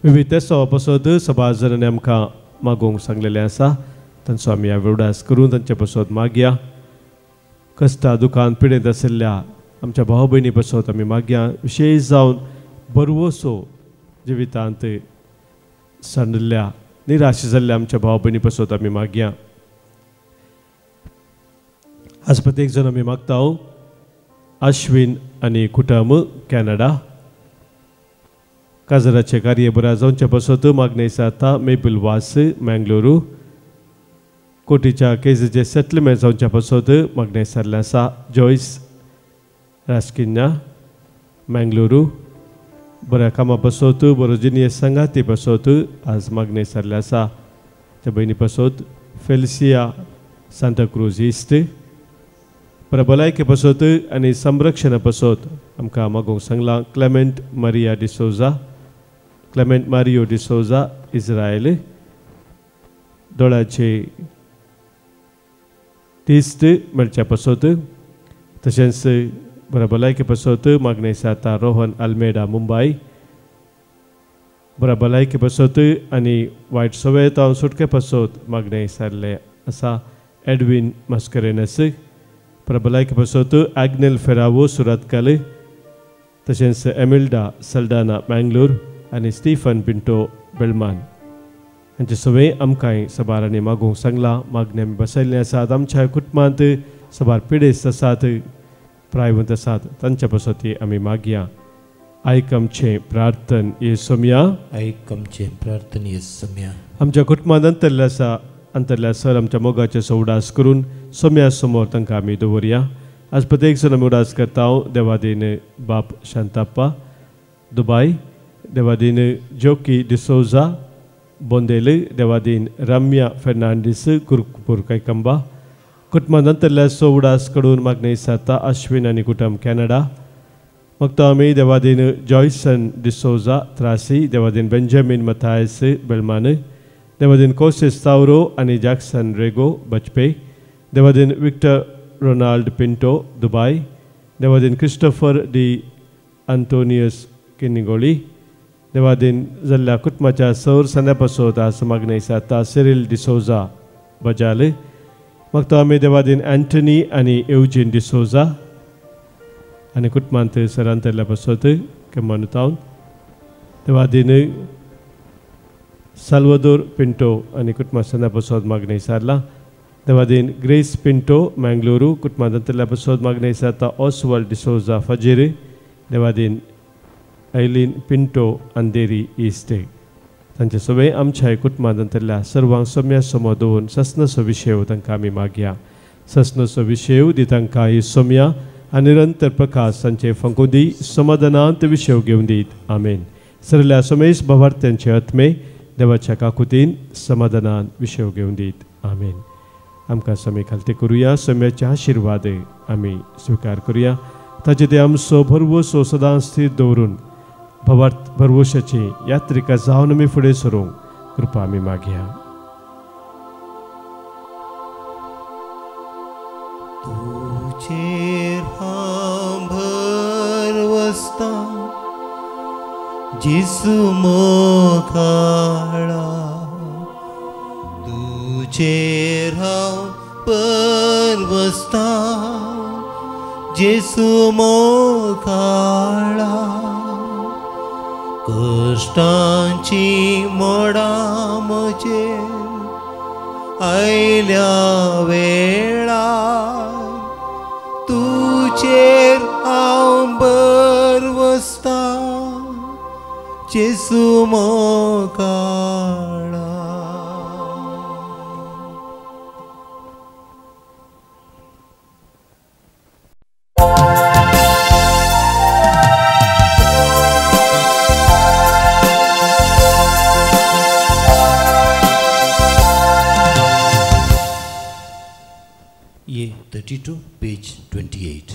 विविध तेसो पासत सभाज जाणांनी आमकां मागोवंक सांगलेलें आसा. तांचो आमी ह्या उडास करून तांचे पासत मागया. कश्टा दुखान पिडेंत आशिल्ल्या आमच्या भाव भयणी पासत आमी मागया. विशेश जावन बरवसो जिवितांत सांडिल्ल्या निराश जाल्ल्या आमच्या भाव भयणी पासत आमी मागया. आज प्रत्येक जण आमी मागता अश्विन आनी कुटुंब कॅनडा. काजराचें कार्य बरें जावचे पासत मागणें जाता मेबल वास मँगलुरू. कोटीच्या केजीचें सेटलमेंट जावच्या पासत मागणें सारलें आसा जॉयस रासकिन्या मँगलुरू. बऱ्या कामा पासत बरो जिनियस सांगाती पासत आज मागणें सारलें आसा त्या भयणी पासत फेल्सिया सांताक्रूज इस्ट. भलायके पासत आनी संरक्षणा पासत आमकां मागोवंक सांगलां Clement Maria D'Souza, Clement Mario D'Souza Israel. दोळ्याचे टिस्ट मेळच्या पासत तशेंच बऱ्या भलायके पासत मागणें जाता रोहन आल्मेडा मुंबय. बऱ्या भलायके पासत आनी वायट सवयेंत हांव सुटके पासत मागणें सारलें आसा एडवीन मास्करेनस. प्रबलायक पासत आग्नेल फेरावो सुरातकाल तशेंच एमिल्डा सल्डाना मँगलोर आनी स्टीफन पिंटो बेलमान हांचे सगळे आमकां सबारांनी मागूंक सांगलां. मागणी आमी बसयल्लीं आसात. आमच्या कुटुंबांत सबार पिडेस्त आसात, प्रायवंत आसात, तांच्या पासत आमी मागया. आयक आमचें प्रार्थन ये सोमया. आयक आमचें प्रार्थन ये सोमया. आमच्या कुटुंबांत अंतरले आसा अंतरल्या सर आमच्या मोगाचे उडास करून सोम्या समोर तांकां आमी दवरया. आज प्रत्येक जण आमी उडास करता. देवादीन बाप शांताप्पा दुबाय, देवादीन जोकी डिसोजा बोंदेल, देवादीन रम्या फेर्नांडीस कुरकुपूर कैकंबा. कुटुंबांत अंतरल्या सो उडास कडून मागणी साता अश्विन आनी कुटुंब कॅनडा. मगतो आमी देवादीन जॉयसन डिसोजा त्रासी, देवादीन बेंजामीन मथायस बेलमान, देवादीन कोसेस तावरो आनी जॅक्सन रेगो बजपे, देवादीन विक्टर रोनाल्ड पिंटो दुबाय, देवादीन क्रिस्टोफर डी अंतोनियस किनिगोली, देवादीन जाल्ल्या कुटुंबाच्या सौर संद्या पासत आज मागणी साता सिरील डिसोजा बजाल. मगतो आमी देवादीन अँटनी आनी एवजीन डिसोजा आनी कुटुंबांत सरांतरल्या पासत केमानुतावन, देवादीन साल्वादोर पिंटो आनी कुटुंबा संद्या पासत मागणी सारला. देवादीन ग्रेस पिंटो मँगलुरू कुटुंबांत अंतरल्या पासत मागणी सारता ऑसवाल्ड डिसोजा फजीर, देवादीन ऐलीन पिंटो अंधेरी ईस्ट. तांचे सगळे आमच्या कुटुंबांत अंतरल्या सर्वांक सोम्या समोर दवरून ससनसो विशय तांकां आमी मागया. ससनसो विशय दी तांकां ही सोम्या आनी निरंतर प्रकाश तांचे फांकूं दी, समाधानांत विशय घेवन दीत. आमेन. सरल्या सोमेश भावार्थ्यांचे आत्मे देवाच्या काकुतीन समाधानान विशय घेवन दीत. आमेन. आमकां समे खालते करुया. सम्याचे आशिर्वाद आमी स्विकार करुया. ताचे ते आमचो भरवसो सदां स्थीर दवरून भवार्थ भरवशाची यात्रिका जावन आमी फुडें सरूंक कृपा आमी मागया. तुजेर हांव भरवसता जेसू मोगाळा, तुजेर हांव भरवसता जेसू मोगाळा. कश्टांची मोडां म्हजेर आयल्या वेळार तुजेर हांव भरवसता जेसू मोगाळा. ये 32 पेज 28.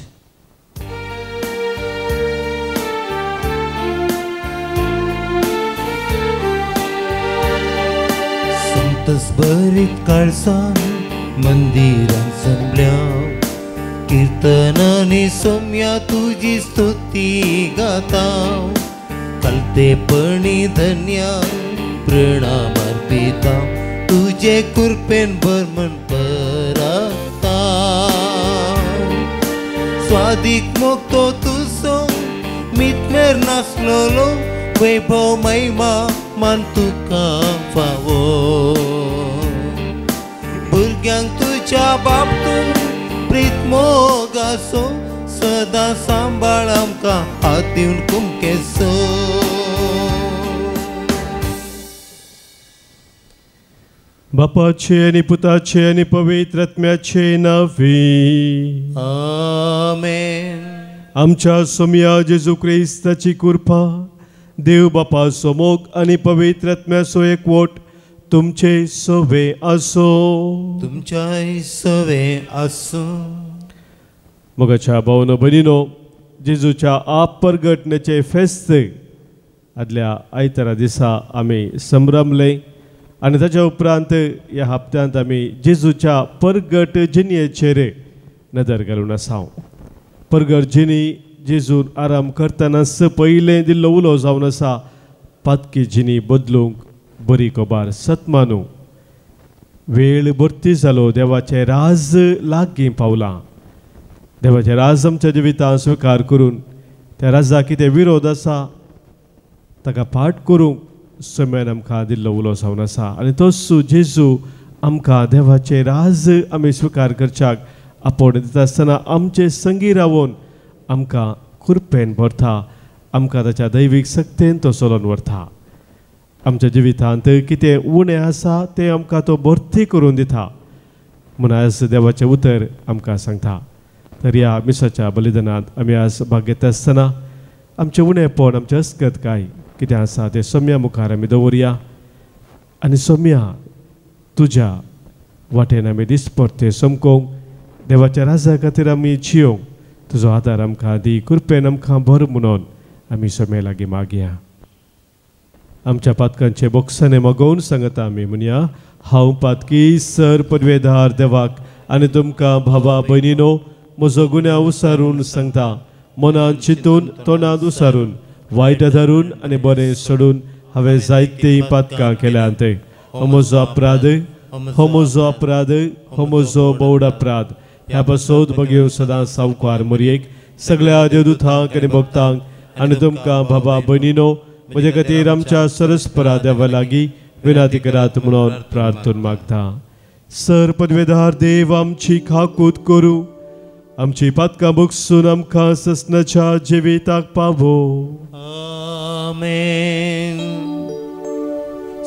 संतस भरीत काळसान मंदिरान संबल्या कीर्तनानी सोम्या तुजी स्तुती गाता. कलतेपणी धन्या प्रणाम अर्पिता तुझे कृपेन भरमन परता. स्वादीक मुक्तो तुजो मितमेर नासलोलो वैभव महिमा मान तुका फावो. भुरग्यांक तुज्या बाप तूं प्रीत मोगासो सदां सांबाळ आमकां हात दिवन कुमकेसो. बापाचे आनी पुताचे आनी पवित्र आत्म्याचे नांवी आमेन. आमच्या सोम्या जेजू क्रिस्ताची कृपा, देव बापाचो मोग आनी पवित्र आत्म्याचो एकवट तुमचे सवे आसो. तुमच्याय सवे आसूं. मोगाच्या भावनो भयणीनो, जेजूच्या आप परगटण्याचे फेस्त आदल्या आयतारा दिसा आमी संभ्रमले आनी ताच्या उपरांत ह्या हप्त्यांत आमी जेजूच्या परगट जिणेचेर नदर घालून आसा. परगट जिणी जेजून आराम करतनाच पयलें दिल्लो उलो जावन आसा, पातकी जिणी बदलूंक बरी खबर सतमानू. वेळ भरती जालो, देवाचें राज लागीं पावलां. देवाचें राज आमच्या जिवितांत स्विकार करून त्या राजाक कितें विरोध आसा ताका पाठ करूंक सोम्यान आमकां दिल्लो उलो जावन आसा. आनी तोच जेजू आमकां देवाचें राज आमी स्विकार करच्याक आपोवणें दिता आसतना आमचे संगी रावून आमकां कृपेन भरता, आमकां ताच्या दैवीक शक्तेन तो चलोवन व्हरता. आमच्या जिवितांत कितें उणें आसा तें आमकां तो भरती करून दिता म्हूण आज देवाचें उतर आमकां सांगता. तर ह्या मिसाच्या बलिदानांत आमी आज भाग घेता आसतना आमचें उणेपण, आमचें अस्कतकाय कितें आसा तें सोम्या मुखार आमी दवरया आनी सोम्या तुज्या वाटेन आमी दिसपडटे समकोंक देवाच्या राजा खातीर आमी जियोंक तुजो आदार आमकां दी, कृपेन आमकां भर म्हणून आमी सोम्या लागीं मागया. आमच्या पातकांचे बोक्साने मागोवन सांगता आमी म्हणया, हांव पातकी सर पदवेदार देवाक आनी तुमकां भावा भयणीनो म्हजो गुन्यांव उसारून सांगता. मनान चिंतून, तोंडान उसारून, वायट धरून आनी बरें सोडून हांवें जायतीं पातकां केल्यांत. हो म्हजो अपराध, हो म्हजो अपराध, हो म्हजो बोवड अपराध. ह्या पासत बगेव सदां सावकार मोरयेक सगळ्या देवदूतांक आनी भक्तांक आनी तुमकां बाबा भयणीनो म्हजे खातीर आमच्या सरस्परा देवा लागीं विनंती करात म्हणून प्रार्थना मागता. सर पदवेदार देव आमची खाकूत करूं, आमची पातकां बगसून आमकां ससनाच्या जिविताक पावो. आमेन.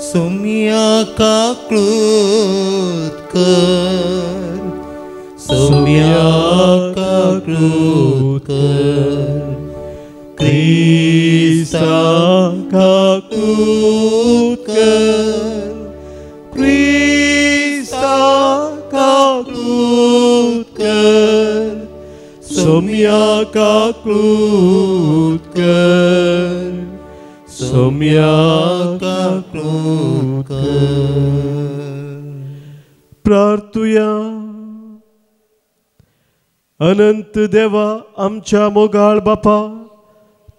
सोम्या काकूत कर, सोम्या काकूत कर, क्रिस्ता काकूत कर, क्रिस्ता काकूत कर, सोम्या काकूत कर, सोम्या काकूत कर. प्रार्थुया. अनंत देवा आमच्या मोगाळ बापा,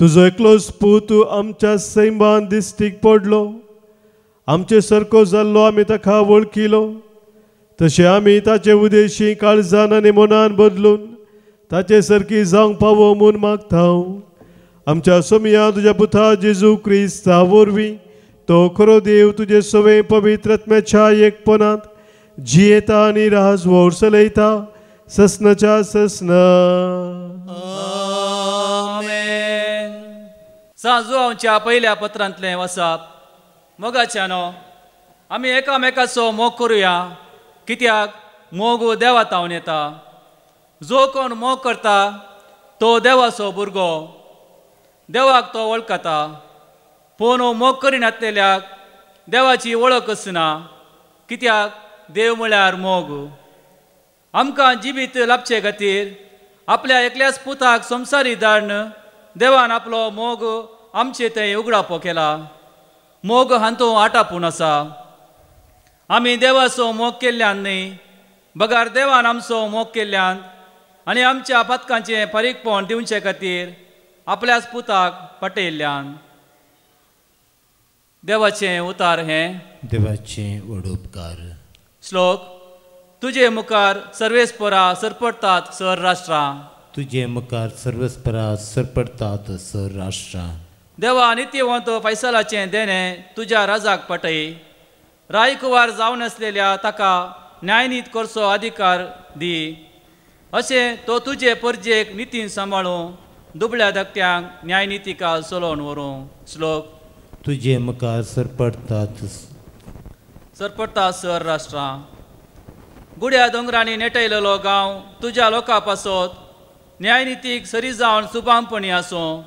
तुजो एकलोच पूत आमच्या सैमान दिश्टीक पडलो, आमचे सारको जाल्लो आमी ताका वळखिलो, तशें आमी ताचे उदेशी काळजान आनी मनान बदलून ताचे सारकी जावंक पावो म्हूण मागता. आमच्या सोमया तुज्या पुता जेजू क्रिस्ता वरवीं तो खरो देव तुजे सवे पवित्र आत्म्याच्या एकपणांत जियेता आनी राज व्हर चलयता ससनाच्या ससना. आमेन. साजुआंच्या पहिल्या पत्रांतलें वसाप. मोगाच्यानो आमी एकामेकाचो मोग करुया, कित्याक मोग देवा तावन येता. जो कोण मोग करता तो देवाचो भुरगो, देवाक तो वळखता. पूण मोग करिनासलेल्याक देवाची वळख आसना, कित्याक देव म्हळ्यार मोग. आमकां जिवीत लाभचे खातीर आपल्या एकल्याच पुताक संवसारी धाडून देवान आपलो मोग आमचे थंय उगडापो केला. मोग हांतूं आटापून आसा. आमी देवाचो मोग केल्ल्यान न्हय, बगार देवान आमचो मोग केल्ल्यान आनी आमच्या पातकांचें फारीकपण दिवचे खातीर आपल्याच पुताक पाटयल्ल्यान. देवाचें उतार हें देवाचें व्हड उपकार. श्लोक. तुजे मुखार सर्वेस्परा सरपडटात सर राष्ट्रां, तुजे मुखार सर्वेस्परा सरपडटात सर राष्ट्रां. देवा नित्यवंत फैसलाचें देणें तुज्या राजाक पाटय, रायकुवार जावन आसलेल्या ताका न्यायनीत करचो अधिकार दी. अशें तो तुजे परजेक नितीन सांबाळूं, दुबळ्या धाकट्यांक न्यायनितिका चलोवन व्हरूं. श्लोक. तुजे मुखार सरपडटात सरपडटा सर राष्ट्रां. गुड्या दोंगरांनी नेटयलेलो गांव तुज्या लोकां पासत न्यायनितीक सरी जावन सुबामपणी आसूं.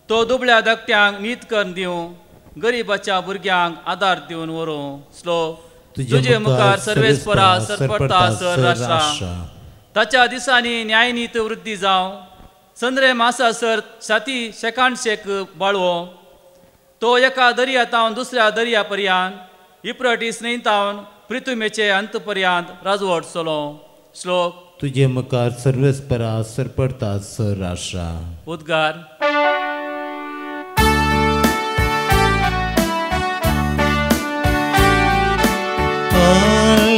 तो दुबळ्या धाकट्यांक नीत करून दिवं, गरिबाच्या भुरग्यांक आदार दिवन व्हरूं. श्लोक. तुजे मुखार सर्वेस्परा सरपडटा सर राष्ट्रां. ताच्या दिसांनी न्यायनीत वृद्धी जावं, संद्रे मासा सर साती शेकान शेक बाळवो. तो एका दर्या तावन दुसऱ्या दर्या पर्यंत, इप्रटीस न्हंयतावन पृथ्वीचे अंत पर्यंत राजवट चलो. श्लोक. तुजे मुखार सर्वेस्परा सरपडटा सर राष्ट्रां. उद्गार.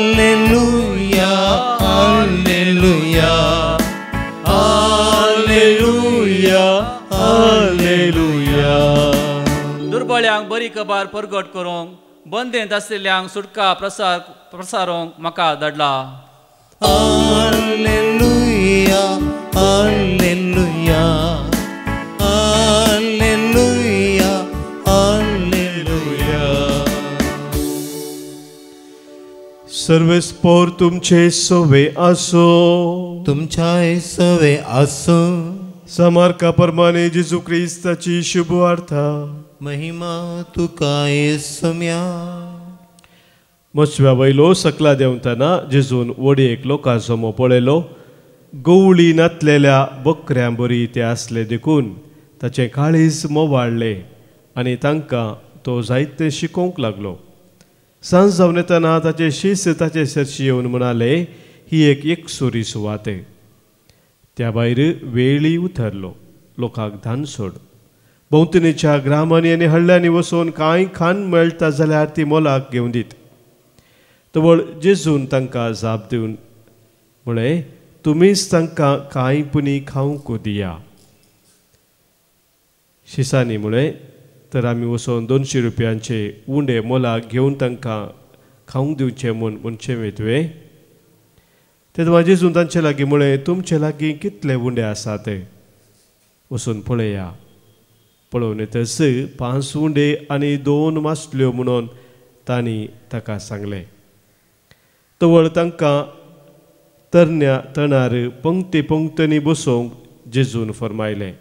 Alleluia, alleluia, हालेलुया, हालेलुया. दुर्बळ्यांक बरी खबर परगट करूंक, बंदेंत आशिल्ल्यांक सुटका प्रसारूंक म्हाका धाडला. हालेलुया, हालेलुया, हालेलुया, हालेलुया. सर्वेस्पोर तुमचे सोवे आसो, तुमच्याय सोवे आसो. समार्का प्रमाणे जेजू क्रिस्ताची शुभ वार्ता. महिमा तुका येसम्या. मचव्या वयलो सकला देंवतना जेजून वडयेक लोकांचो जमो पळयलो. गवळी नातलेल्या बकऱ्यां बरी ते आसले देखून ताचें काळीज मोवाळ्ळें आनी तांकां तो जायतें शिकोवंक लागलो. सांज जावन येतना ताचे शिस्त ताचे सरशी येवन म्हणाले, ही एक एकसुरी सुवात. त्या भायर वेळी उतरलो, लोकांक धान सोड. भोंवतणीच्या ग्रामांनी आनी हळ्ळ्यांनी वचून कांय खाण मेळटा जाल्यार ती मोलाक घेवन दीत. तवळ जेजून तांकां जाप दिवन म्हळें, तुमीच तांकां कांय पुणी खावंक दिया. शिसांनी म्हळें, तर आमी वचून 200 रुपयांचे उंडे मोलाक घेवन तांकां खावंक दिवचे म्हूण म्हणचें वे तुवें? तेन्ना जेजून तांचे लागीं म्हळें, तुमचे लागीं कितले उंडे आसात ते वचून पळया. पळोवन येतच 5 उंडे आनी 2 मासल्यो म्हणून तांणी ताका सांगलें. तवळ तांकां तरण्या तणार पंक्ती पंक्तींनी बसोवंक जेजून फर्मायलें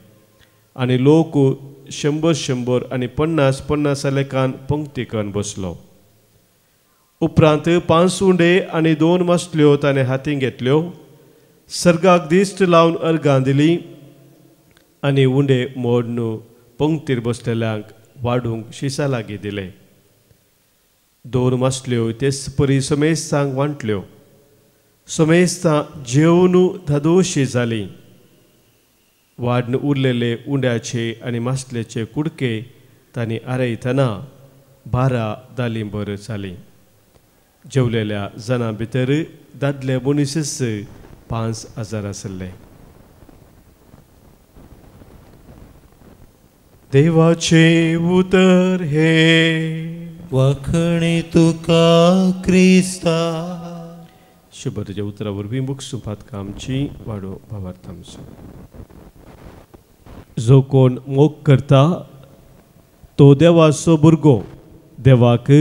आनी लोक 100 100 आनी 50 50 लेखान पंक्ती करून बसलो. उपरांत 5 उंडे आनी 2 मासल्यो ताणें हातीं घेतल्यो, सर्गाक दिश्ट लावन अर्गां दिली आनी उंडे मोडून पंक्तीर बसलेल्यांक वाडूंक शिसा लागीं दिले. 2 मासल्यो तेच परी समेस्तांक वांटल्यो. समेस्तां जेवन धादोशी जालीं. वाडून उरलेले उंड्याचे आनी मासल्याचे कुडके तांणी आरयतना 12 दालिंबर जालीं. जेवलेल्या जाणां भितर दादले मनीसच 5000 आसले. देवाचे उतर हे वखणी तुका क्रिस्ता. शुभ तुज्या उतरा वरवीं मुख आमची वाडो भावार्थ आमचो. जो कोण मोग करता तो देवाचो भुरगो, देवाक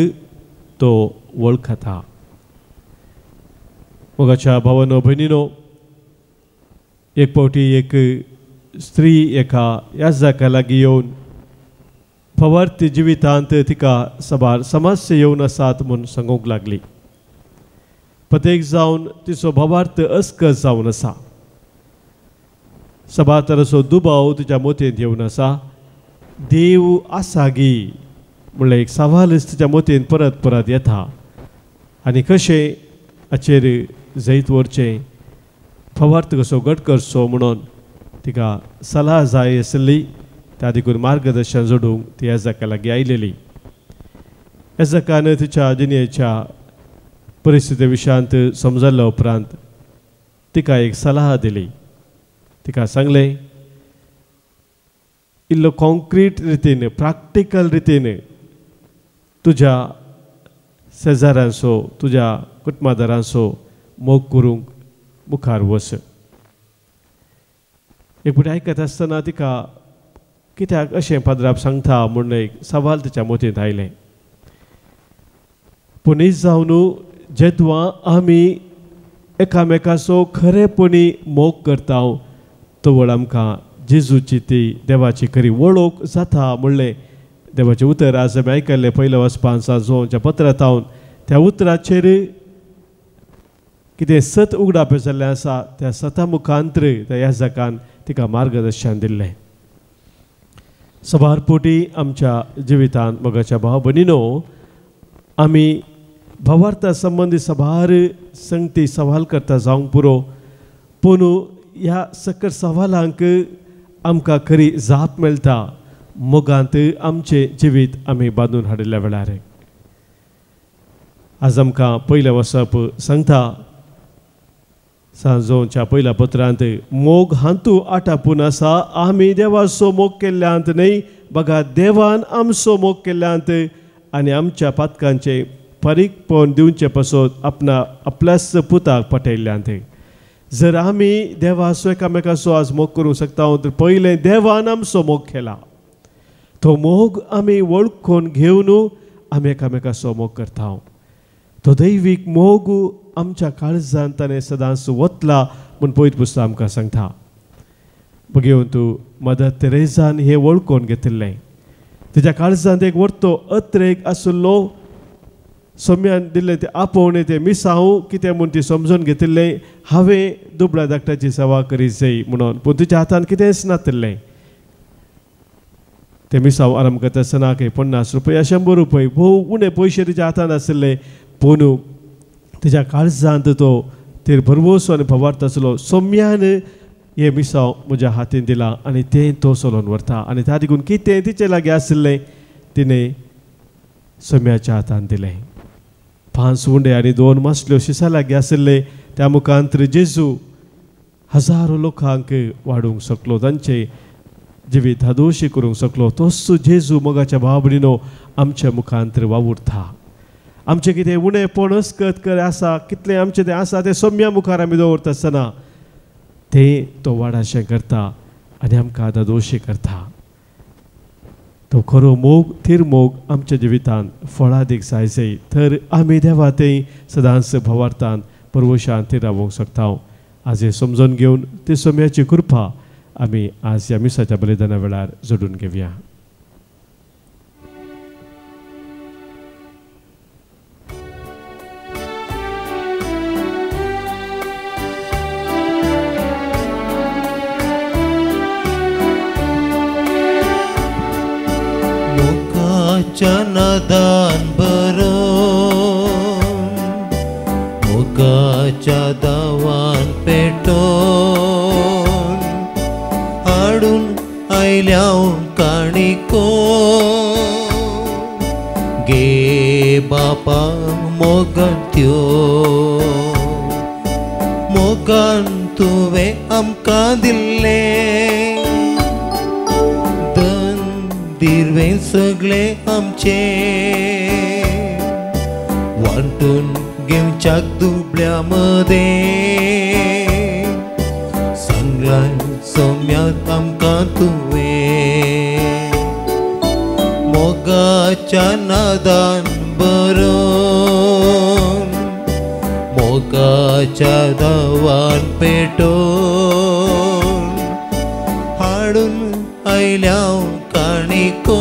तो वळखता. मोगाच्या भावानो भयणीनो, एक फावटी एक स्त्री एका याजका लागीं येवन फवार्थ जिवितांत तिका साबार समस्या येवन आसात म्हूण सांगूंक लागली. प्रत्येक जावन तिचो भावार्थ अस्कस जावन आसा. साबार तराचो दुबाव तिच्या मोतयेंत येवन आसा. देव आसा गी म्हणल्यार एक सवालच तिच्या मोतयेंत परत परत येता आनी कशें हाचेर जैत व्हरचें, फवार्थ कसो घट करचो म्हणून तिका सलाह जाय आसली. त्या देखून मार्गदर्शन जोडूंक ती याजका लागीं आयलेली. याजकान तिच्या जिणेच्या परिस्थिती विशयांत समजल्या उपरांत तिका एक सलाह दिली. तिका सांगलें, इल्लो कॉन्क्रीट रितीन, प्रॅक्टिकल रितीन तुज्या शेजाऱ्यांचो, तुज्या कुटुंबादारांचो मोग करूंक मुखार वच. एक फावटी आयकत आसतना तिका कित्याक अशें पाद्राप सांगता म्हूण एक सवाल तिच्या मोतींत आयलें. पूण जावन जेदवा आमी एकामेकाचो खरेपणी मोग करता तवळ आमकां जेजूची ती देवाची खरी वळख जाता म्हणलें देवाचें उतर आज आमी आयकल्लें पयल्या वचपान सांजोच्या पत्रांत. त्या उतराचेर कितें सत उगडापें जाल्लें आसा त्या सता मुखांतर त्या याजकान तिका मार्गदर्शन दिल्लें. सबार पोटी आमच्या जिवितांत मोगाच्या भाव भयणीनो आमी भावार्था संबंदी सबार संगती सवाल करता जावंक पुरो, पूण ह्या सकट सवालांक आमकां खरी जाप मेळटा मोगांत आमचें जिवीत आमी बांदून हाडिल्ल्या वेळार. आज आमकां पयलें वसप सांगता सांजोच्या पयल्या पत्रांत मोग हांतू आटापून आसा, आमी देवाचो मोग केल्ल्यांत न्हय बघा देवान आमचो मोग केल्ल्यांत आनी आमच्या पातकांचे फारीकपण दिवचे पासत आपणा आपल्याच पुताक पटयल्ल्यांत। जर आमी देवाचो एकामेकाचो आज मोग करूंक शकता तर पयलें देवान आमचो मोग केला, तो मोग आमी वळखून घेवन आमी एकामेकाचो मोग करता। तो दैवीक मोग आमच्या काळजान ताणें सदांच वतला म्हूण पवित्र पुस्तक आमकां सांगता। बघेवन तूं मदर तेरेजान हें वळखून घेतिल्लें, तिच्या काळजांत एक वर्तो अत्रेक आशिल्लो, सोम्यान दिल्लें तें आपोवणें तें मिसांव कितें म्हूण ती समजून घेतिल्लें, हांवें दुबळ्या धाकट्याची सेवा करी जाय म्हणून, पूण तिच्या हातान कितेंच नातिल्लें। तें मिसांव आराम करता आसतना खंय 50 रुपया 100 रुपया भोव उणें पयशे तिच्या हातान आशिल्ले, पूण तिच्या काळजांत तो तेर भरवसो आनी भवार्थ आसलो। सोम्यान हें मिसांव म्हज्या हातीन दिलां आनी तें तो चलोवन व्हरता आनी त्या देखून कितें तिचे लागीं आशिल्लें तिणें सोम्याच्या हातान दिलें। 5 उंडे आनी 2 मासल्यो शिसा लागीं आशिल्ले, त्या मुखांत जेजू हजारो लोकांक वाडूंक शकलो, तांचे जिवीत हादोशी करूंक शकलो। तोच जेजू मोगाच्या भाव भयणीनो आमच्या मुखांत वावुरता। आमचें कितें उणेपण अस्कत कर आसा, कितलें आमचें तें आसा तें सोम्या मुखार आमी दवरता आसतना तें तो वाडाशें करता आनी आमकां दादोशी करता। तो खरो मोग थीर मोग आमच्या जिवितांत फळादीक जाय जाय तर आमी देवा तें सदांच भवार्थान परवशान थीर रावोंक शकता। आज हें समजून घेवन ती सोम्याची कृपा आमी आज ह्या मिसाच्या बलिदाना वेळार जोडून घेवया। नादान बरो मोगाच्या दावान पेटोवन हाडून आयल्या काणिको गे बापा मोगान त्यो मोगान तुवें आमकां दिल्लें दिरवें सगळे आमचे वांटून घेवच्याक दुबळ्या मदें सांगलां सोम्यात आमकां तुवें मोगाच्या नादान बरोवन मोगाच्या दावान पेटोवन हाडून आयल्या काणिको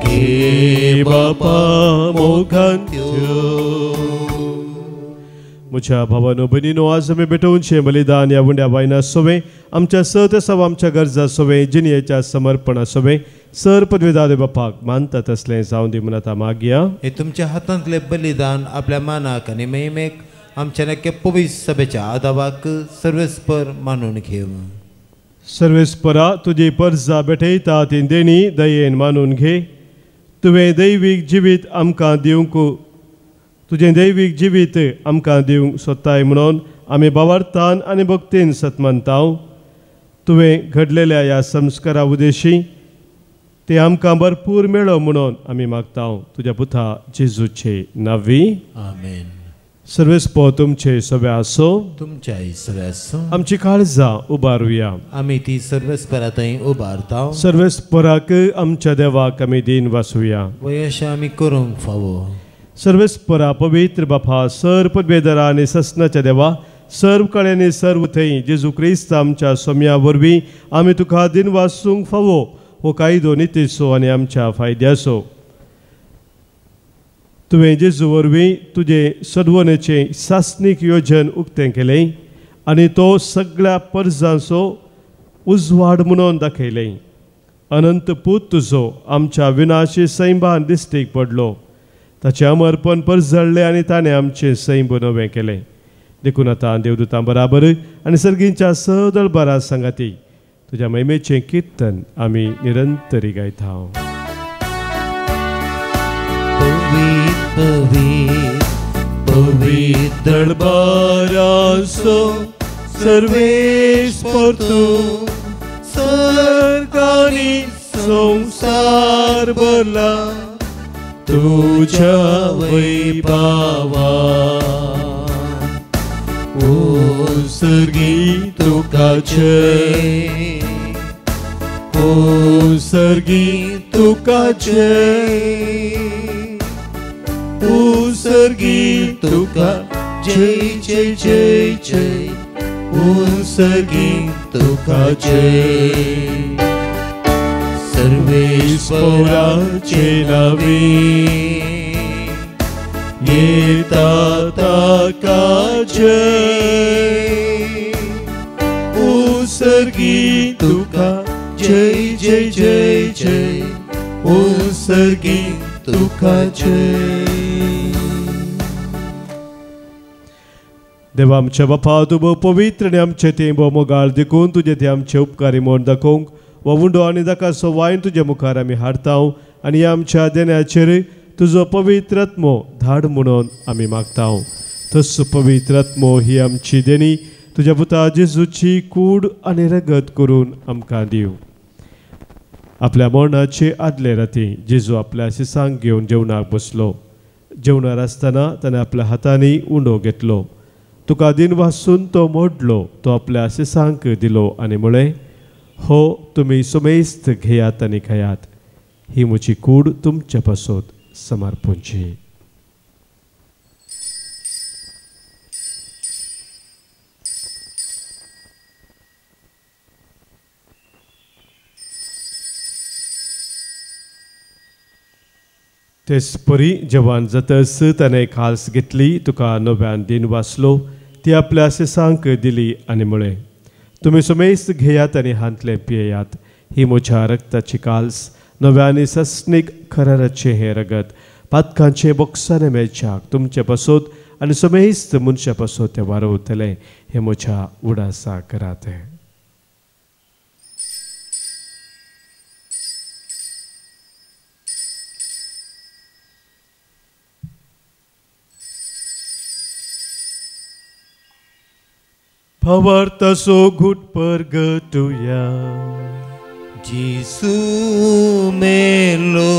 गे बापा मोगान त्यो। म्हज्या भावानो भयणीनो, आज आमी भेटोवचें बलिदान ह्या उंड्या वायना सोवें आमच्या सत सव आमच्या गरजा सोवें जिणयेच्या समर्पणा सोवें सर पदवेदार बापाक मानता तसलें जावं दी म्हूण आतां मागया। हे तुमच्या हातांतलें बलिदान आपल्या मानाक आनी महिमेक आमच्या नक्की पवित्र सभेच्या आदावाक सर्वेस्पर मानून घेवं। सर्वेस्परा तुजी परजा भेटयता ती देणी दयेन मानून घे। तुवें दैवीक जिवीत आमकां दिवंक तुजें दैवीक जिवीत आमकां दिवंक सोदताय म्हणून आमी बावार्थान आनी भक्तीन सतमानता। तुवें घडलेल्या ह्या संस्कारा उद्देशी ते आमकां भरपूर मेळो म्हणून आमी मागता तुज्या पुता जेजूचे नांवी आमेन। सर्वेस्पर तुमचे सगळे आसो, तुमच्याय सगळे आसो। आमची काळजां उबारुया, आमी ती सर्वेस्परा थंय उबारता। सर्वेस्पराक आमच्या देवाक आमी दीन वासुया, वयश आमी करूंक फावो। सर्वेस्परा पवित्र बापा सर पदवेदरा आनी ससनाच्या देवा सर्व कळ्यांनी सर्व थंय जेजू क्रिस्त आमच्या सोम्या वरवीं आमी तुका दीन वासूंक फावो हो कायदो नितीचो आनी आमच्या फायद्याचो। तुवें जेजू वरवीं तुजें सदवणेचें सासणीक योजन उक्तें केलें आनी तो सगळ्या परजांचो उजवाड म्हणून दाखयलें। अनंत पूत तुजो आमच्या विनाशी सैमान दिश्टीक पडलो, ताचें अमरपण परजळ्ळें आनी ताणें आमचें सैम नवें केलें। देखून आतां देवदूतां बराबर आनी सर्गींच्या सदळबारा सांगाती तुज्या महिमेचें किर्तन आमी निरंतरी गायता। पवित्र पवित्र पवित्र दरबाराचो सर्वेस्पर तूं सर्गांनी संवसार भरला तुझ्या वैभवान. ओ सर्गी तुका जय, ओ सर्गी तुका जय, ओ सर्गी तुका जय जय जय जय, ओ सर्गी तुका जय. सर्वेस्पराचे नावे येता ताका जय, ओ सर्गी तुका जय जय जय जय, ओ सर्गी तुका जय. देवा आमच्या बापा, तूं भोव पवित्र आनी आमचें तें भोव मोगाळ देखून तुजें तें आमचें उपकारी म्हूण दाखोवंक हो उंडो आनी दाकासो वायन तुजे मुखार आमी हाडता आनी ह्या आमच्या देण्याचेर तुजो पवित्र आत्मो धाड म्हणून आमी मागता. तसो पवित्र आत्मो ही आमची देणी तुज्या पुता जेजूची कूड आनी रगत करून आमकां दिवं. आपल्या मरणाचे आदले राती जेजू आपल्या शिसांक घेवन जेवणाक बसलो. जेवणार आसतना ताणें आपल्या हातांनी उंडो घेतलो, तुका दिन वासून तो मोडलो, तो आपल्या शिसांक दिलो आनी म्हळें, हो तुमी सुमेस्त घेयात आनी खायात, ही म्हजी कूड तुमचे पासत समर्पूंची. तेच परी जवान जातस ताणें खाल्स घेतली, तुका नव्यान दिन वाचलो, ती आपल्या शिसांक दिली आनी म्हळें, तुमी सुमेस्त घेयात आनी हांतलें पियेयात, ही म्हज्या रक्ताची काल्स, नव्या आनी सस्नीक कराराचें हें रगत, पातकांचें बोक्साने मेळच्याक तुमचे पासत आनी सुमेस्त मनशा पासत तें वारवतलें, हें म्हज्या उडासा करात. भावार्थाचो घूट परगटुया. जेजू मेलो,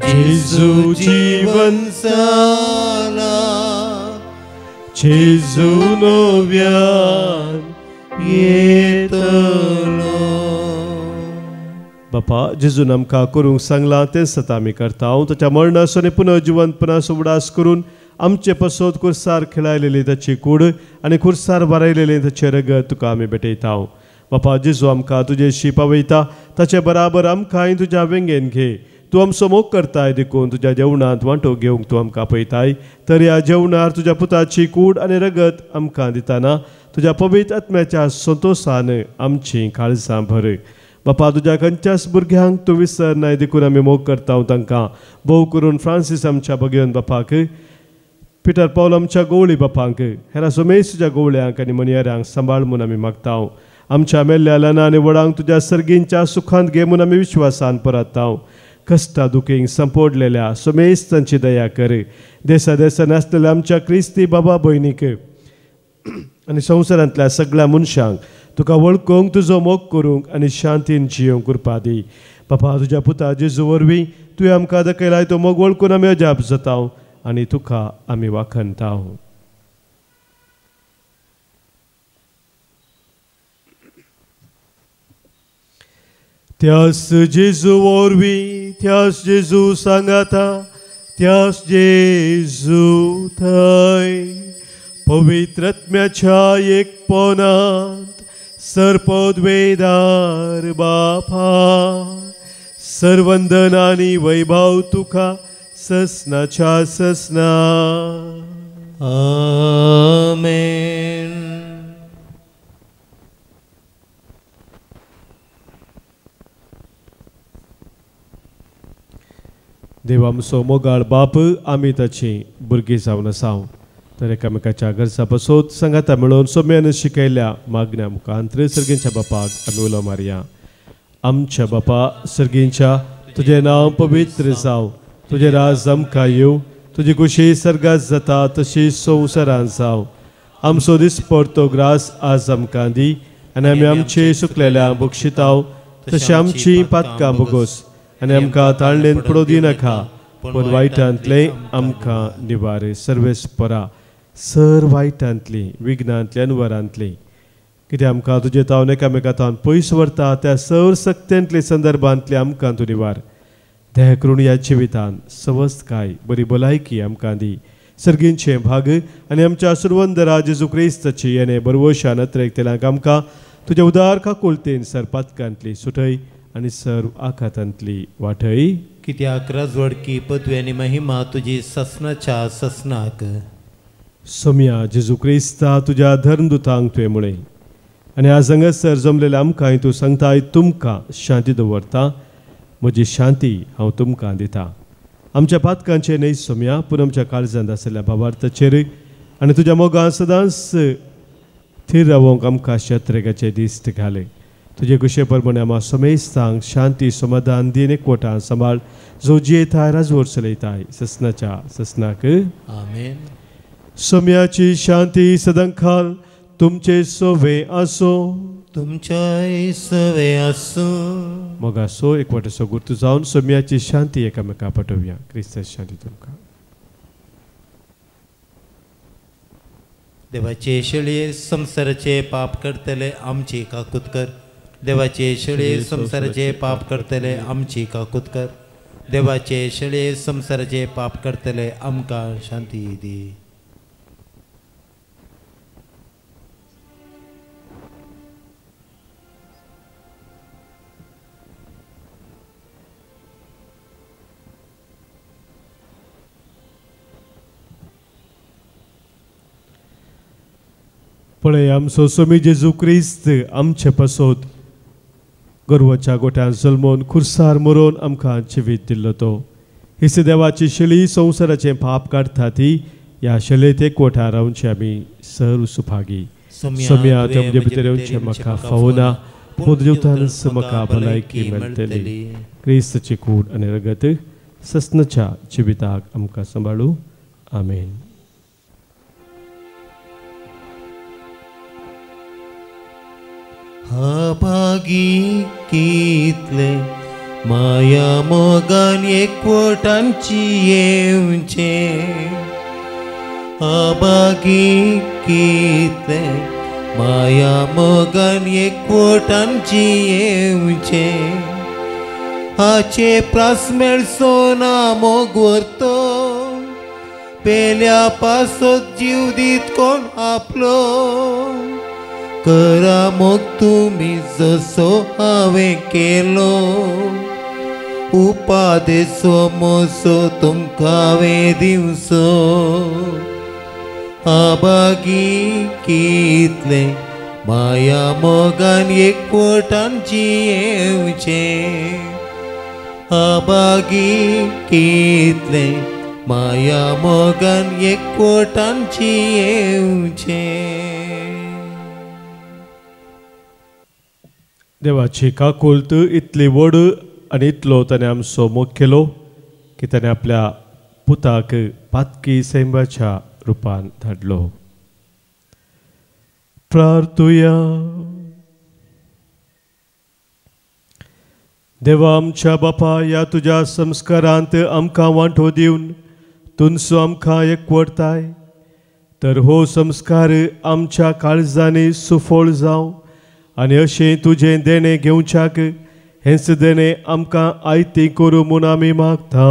जेजू जीवन जाला, जेजू नव्यान येतलो. बापा, जेजून आमकां करूंक सांगलां तें सतां आमी करता. ताच्या मरणाचो आनी पुनर्जिवंतपणाचो उगडास करून आमचे पसत कुर्सार खेळायलेली ताची कूड आनी कुर्सार वारयलेलें ताचें रगत तुका आमी भेटयता. बापा, जेजू आमकां तुजेशी पावयता, ताचे बराबर आमकांय तुज्या वेंगेन घे. तूं आमचो मोग करताय देखून तुज्या जेवणांत वांटो घेवंक तूं आमकां पळयताय. तर ह्या जेवणार तुज्या पुताची कूड आनी रगत आमकां दितना तुज्या पवित्र आत्म्याच्या संतोशान आमचीं काळजां भर. बापा, तुज्या खंयच्याच भुरग्यांक तूं विसरनाय देखून आमी मोग करता तांकां, भोव करून फ्रांसीस आमच्या भगेवन बापाक, पिटर पावल आमच्या गोवळी बापांक, हेरा सोमेश तुज्या गोवळ्यांक आनी मनयाऱ्यांक सांबाळ म्हूण आमी मागता. आमच्या मेल्ल्या ल्हान आनी व्हडांक तुज्या सर्गींच्या सुखांत घे म्हूण आमी विश्वासान परतता. कश्टा दुखींक संपोडलेल्या सोमेश तांची दया कर. देसा देसान आसलेल्या आमच्या क्रिस्ती बाबा भयणीक आनी संवसारांतल्या सगळ्या मनशांक तुका वळखूंक, तुजो मोग करूंक आनी शांतीन जियोंक कृपा दी. बापा, तुज्या पुता जेजू वरवीं तुवें आमकां दाखयलाय तो मोग वळखून आमी अजाप जाता आनी तुका आमी वाखणता. त्यास जेजू वरवीं, त्यास जेजू सांगाता, त्यास जेजू थंय पवित्र आत्म्याच्या एकपणांत सर्पद्वेदार बापा, सर्वंदन आनी वैभव तुका ससनाच्या ससना. आमेन. देवा आमचो मोगाळ बाप, आमी ताची भुरगीं जावन आसा. तर एकामेकाच्या गरजा पासत सांगाता मेळोवन सोम्यान शिकयल्या मागण्या मुखांत सर्गींच्या बापाक आमी उलो मारया. आमच्या बापा सर्गींच्या, तुजें नांव पवित्र जावं, तुजें राज आमकां येवं, तुजी खुशी सर्गात जाता तशी संवसारान जावं. आमचो दिसपडतो ग्रास आज आमकां दी आनी आमी आमचे सुकलेल्या बक्षिताव तशें आमची पातकां भोगोस आनी आमकां ताळणेन पडोवं दिनाका पूण वायटांतलें आमकां निवार. सर्वेस्परा सर वायटांतली विघ्नांतली अनवरांतली कितें आमकां तुजे तावन एकामेका तावन पयस व्हरता त्या सर सक्त्यांतले संदर्भांतले आमकां तूं निवार. दया करून ह्या जिवितान सवस्तकाय बरी भलायकी आमकां दी. सर्गींचें भाग आनी आमच्या सुरवंदरा जेजू क्रिस्ताची येणे बरवशान अत्रेक आमकां तुज्या उदार काकुळतेन सर पातकांतली सुटय आनी सर्व आखातांतली वाटय. कित्याक राजवडकी पदवी आनी महिमा तुजी ससनाच्या ससनाक. सोम्या जेजू क्रिस्ता तुज्या धर्मदुतांक तुवें म्हळें आनी आज हांगासर जमलेल्या आमकांय तूं सांगताय तुमकां शांती दवरता, म्हजी शांती हांव तुमकां दिता. आमच्या पातकांचे न्हय सोम्या पूण आमच्या काळजांत आशिल्ल्या भावार्थाचेर आनी तुज्या मोगान सदांच थीर रावोंक आमकां शत्रेगाचे दिश्ट घाले. तुजे कुशे प्रमाणे आमा समेस्तांक शांती समाधान दीन एकवटान सांबाळ जो जियेताय राजवट चलयताय ससनाच्या ससनाक. आमेन. सोम्याची शांती सदांकाल तुमचे सोवे आसो. तुमच्याय सवे आसूं. मोगासो एकवटाचो गुर्तू जावन सोम्याची शांती एकामेका पटोवया. क्रिस्ताची शांती तुमकां. देवाचे शेळये संवसाराचे पाप करतले आमची काकूत कर. देवाचे शेळये संवसाराचे पाप करतले आमची काकूत कर. देवाचे शेळये संवसाराचे पाप करतले आमकां शांती दी. पळय आमचो सोमी जेजू क्रिस्त आमचे पासत गोरवाच्या गोठ्यान जल्मोन खुर्सार मरोन आमकां जिवीत दिल्लो तो. हिस देवाची शेळी संवसाराचें पाप काडटा ती ह्या शेळेत एकवटा रावचे आमी सर्व सुभागी. सोम्या तुमचे भितर येवचें म्हाका फावना पूण जेवतानच म्हाका भलायकी मेळटली. क्रिस्ताची कूड आनी रगत ससनाच्या जिविताक आमकां सांबाळू. आमेन. अभागी कितले माया मोगान एकवटांची येवचे. अभागी कितले माया मोगान एकवटांची येवचे. हाचे प्रास मेळचो ना मोग व्हरतो पेल्या पासत जीव दीत कोण आपलो. करा मोग तुमी जसो हांवें केलो उपादेसो मोसो तुमकां हांवें दिवचो. अभागी कितले माया मोगान एकवटांची येवचे. अभागी कितले माया मोगान एकवटांची येवचे. देवाची काकुळत इतली व्हड आनी इतलो ताणें आमचो मोग केलो की ताणें आपल्या पुताक पातकी सैमाच्या रुपान धाडलो. प्रार्थुया. देवा आमच्या बापा ह्या तुज्या संस्कारांत आमकां वांटो दिवन तुमचो आमकां एकवटताय तर हो संस्कार आमच्या काळजांनी सुफळ जावं आनी अशें तुजें देणें घेवच्याक हेंच देणें आमकां आयतें करूं म्हूण आमी मागता.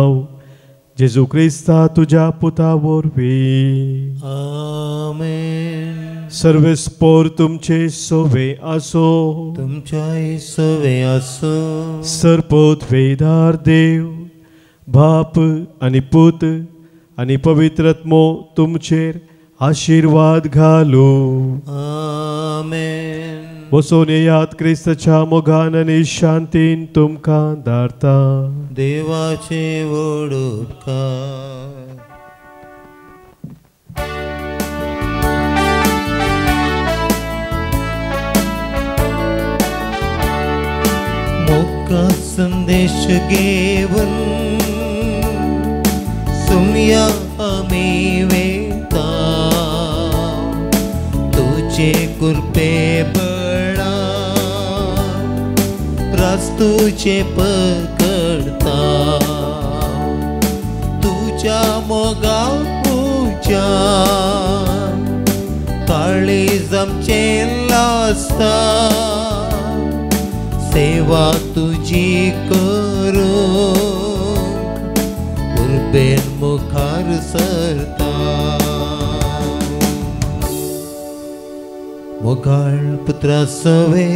जेजू क्रिस्ता तुज्या पुता वरवीं. आमेन. सर्वेस्पोर तुमचे सोवे आसो. तुमच्याय सोवे आसो. सरपोत वेदार देव बाप आनी पूत आनी पवित्र आत्मो तुमचेर आशिर्वाद घालू. आमेन. वचून येयात क्रिस्ताच्या मोगान आनी शांतीन तुमकां धाडता. देवाचे व्हड उपकार. मोगा संदेश घेवन सुमया बळा रास्तूचे पकडता तुझ्या मोगा पूजा काळीज आमचें लासता सेवा तुजी करूंक उर्बेन मुखार सरता. मोगाळ पुत्रा सवे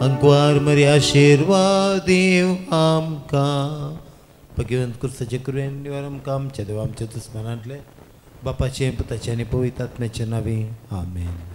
अंकवार मरी आशिर्वाद दीव आमकां. भगवंत कुर्साचे कृपेन निवार आमकां आमच्या देवा आमच्या दुस्मानांतले बापाचें पुताचें आनी पवित्र आत्म्याचें नांवी आमेन.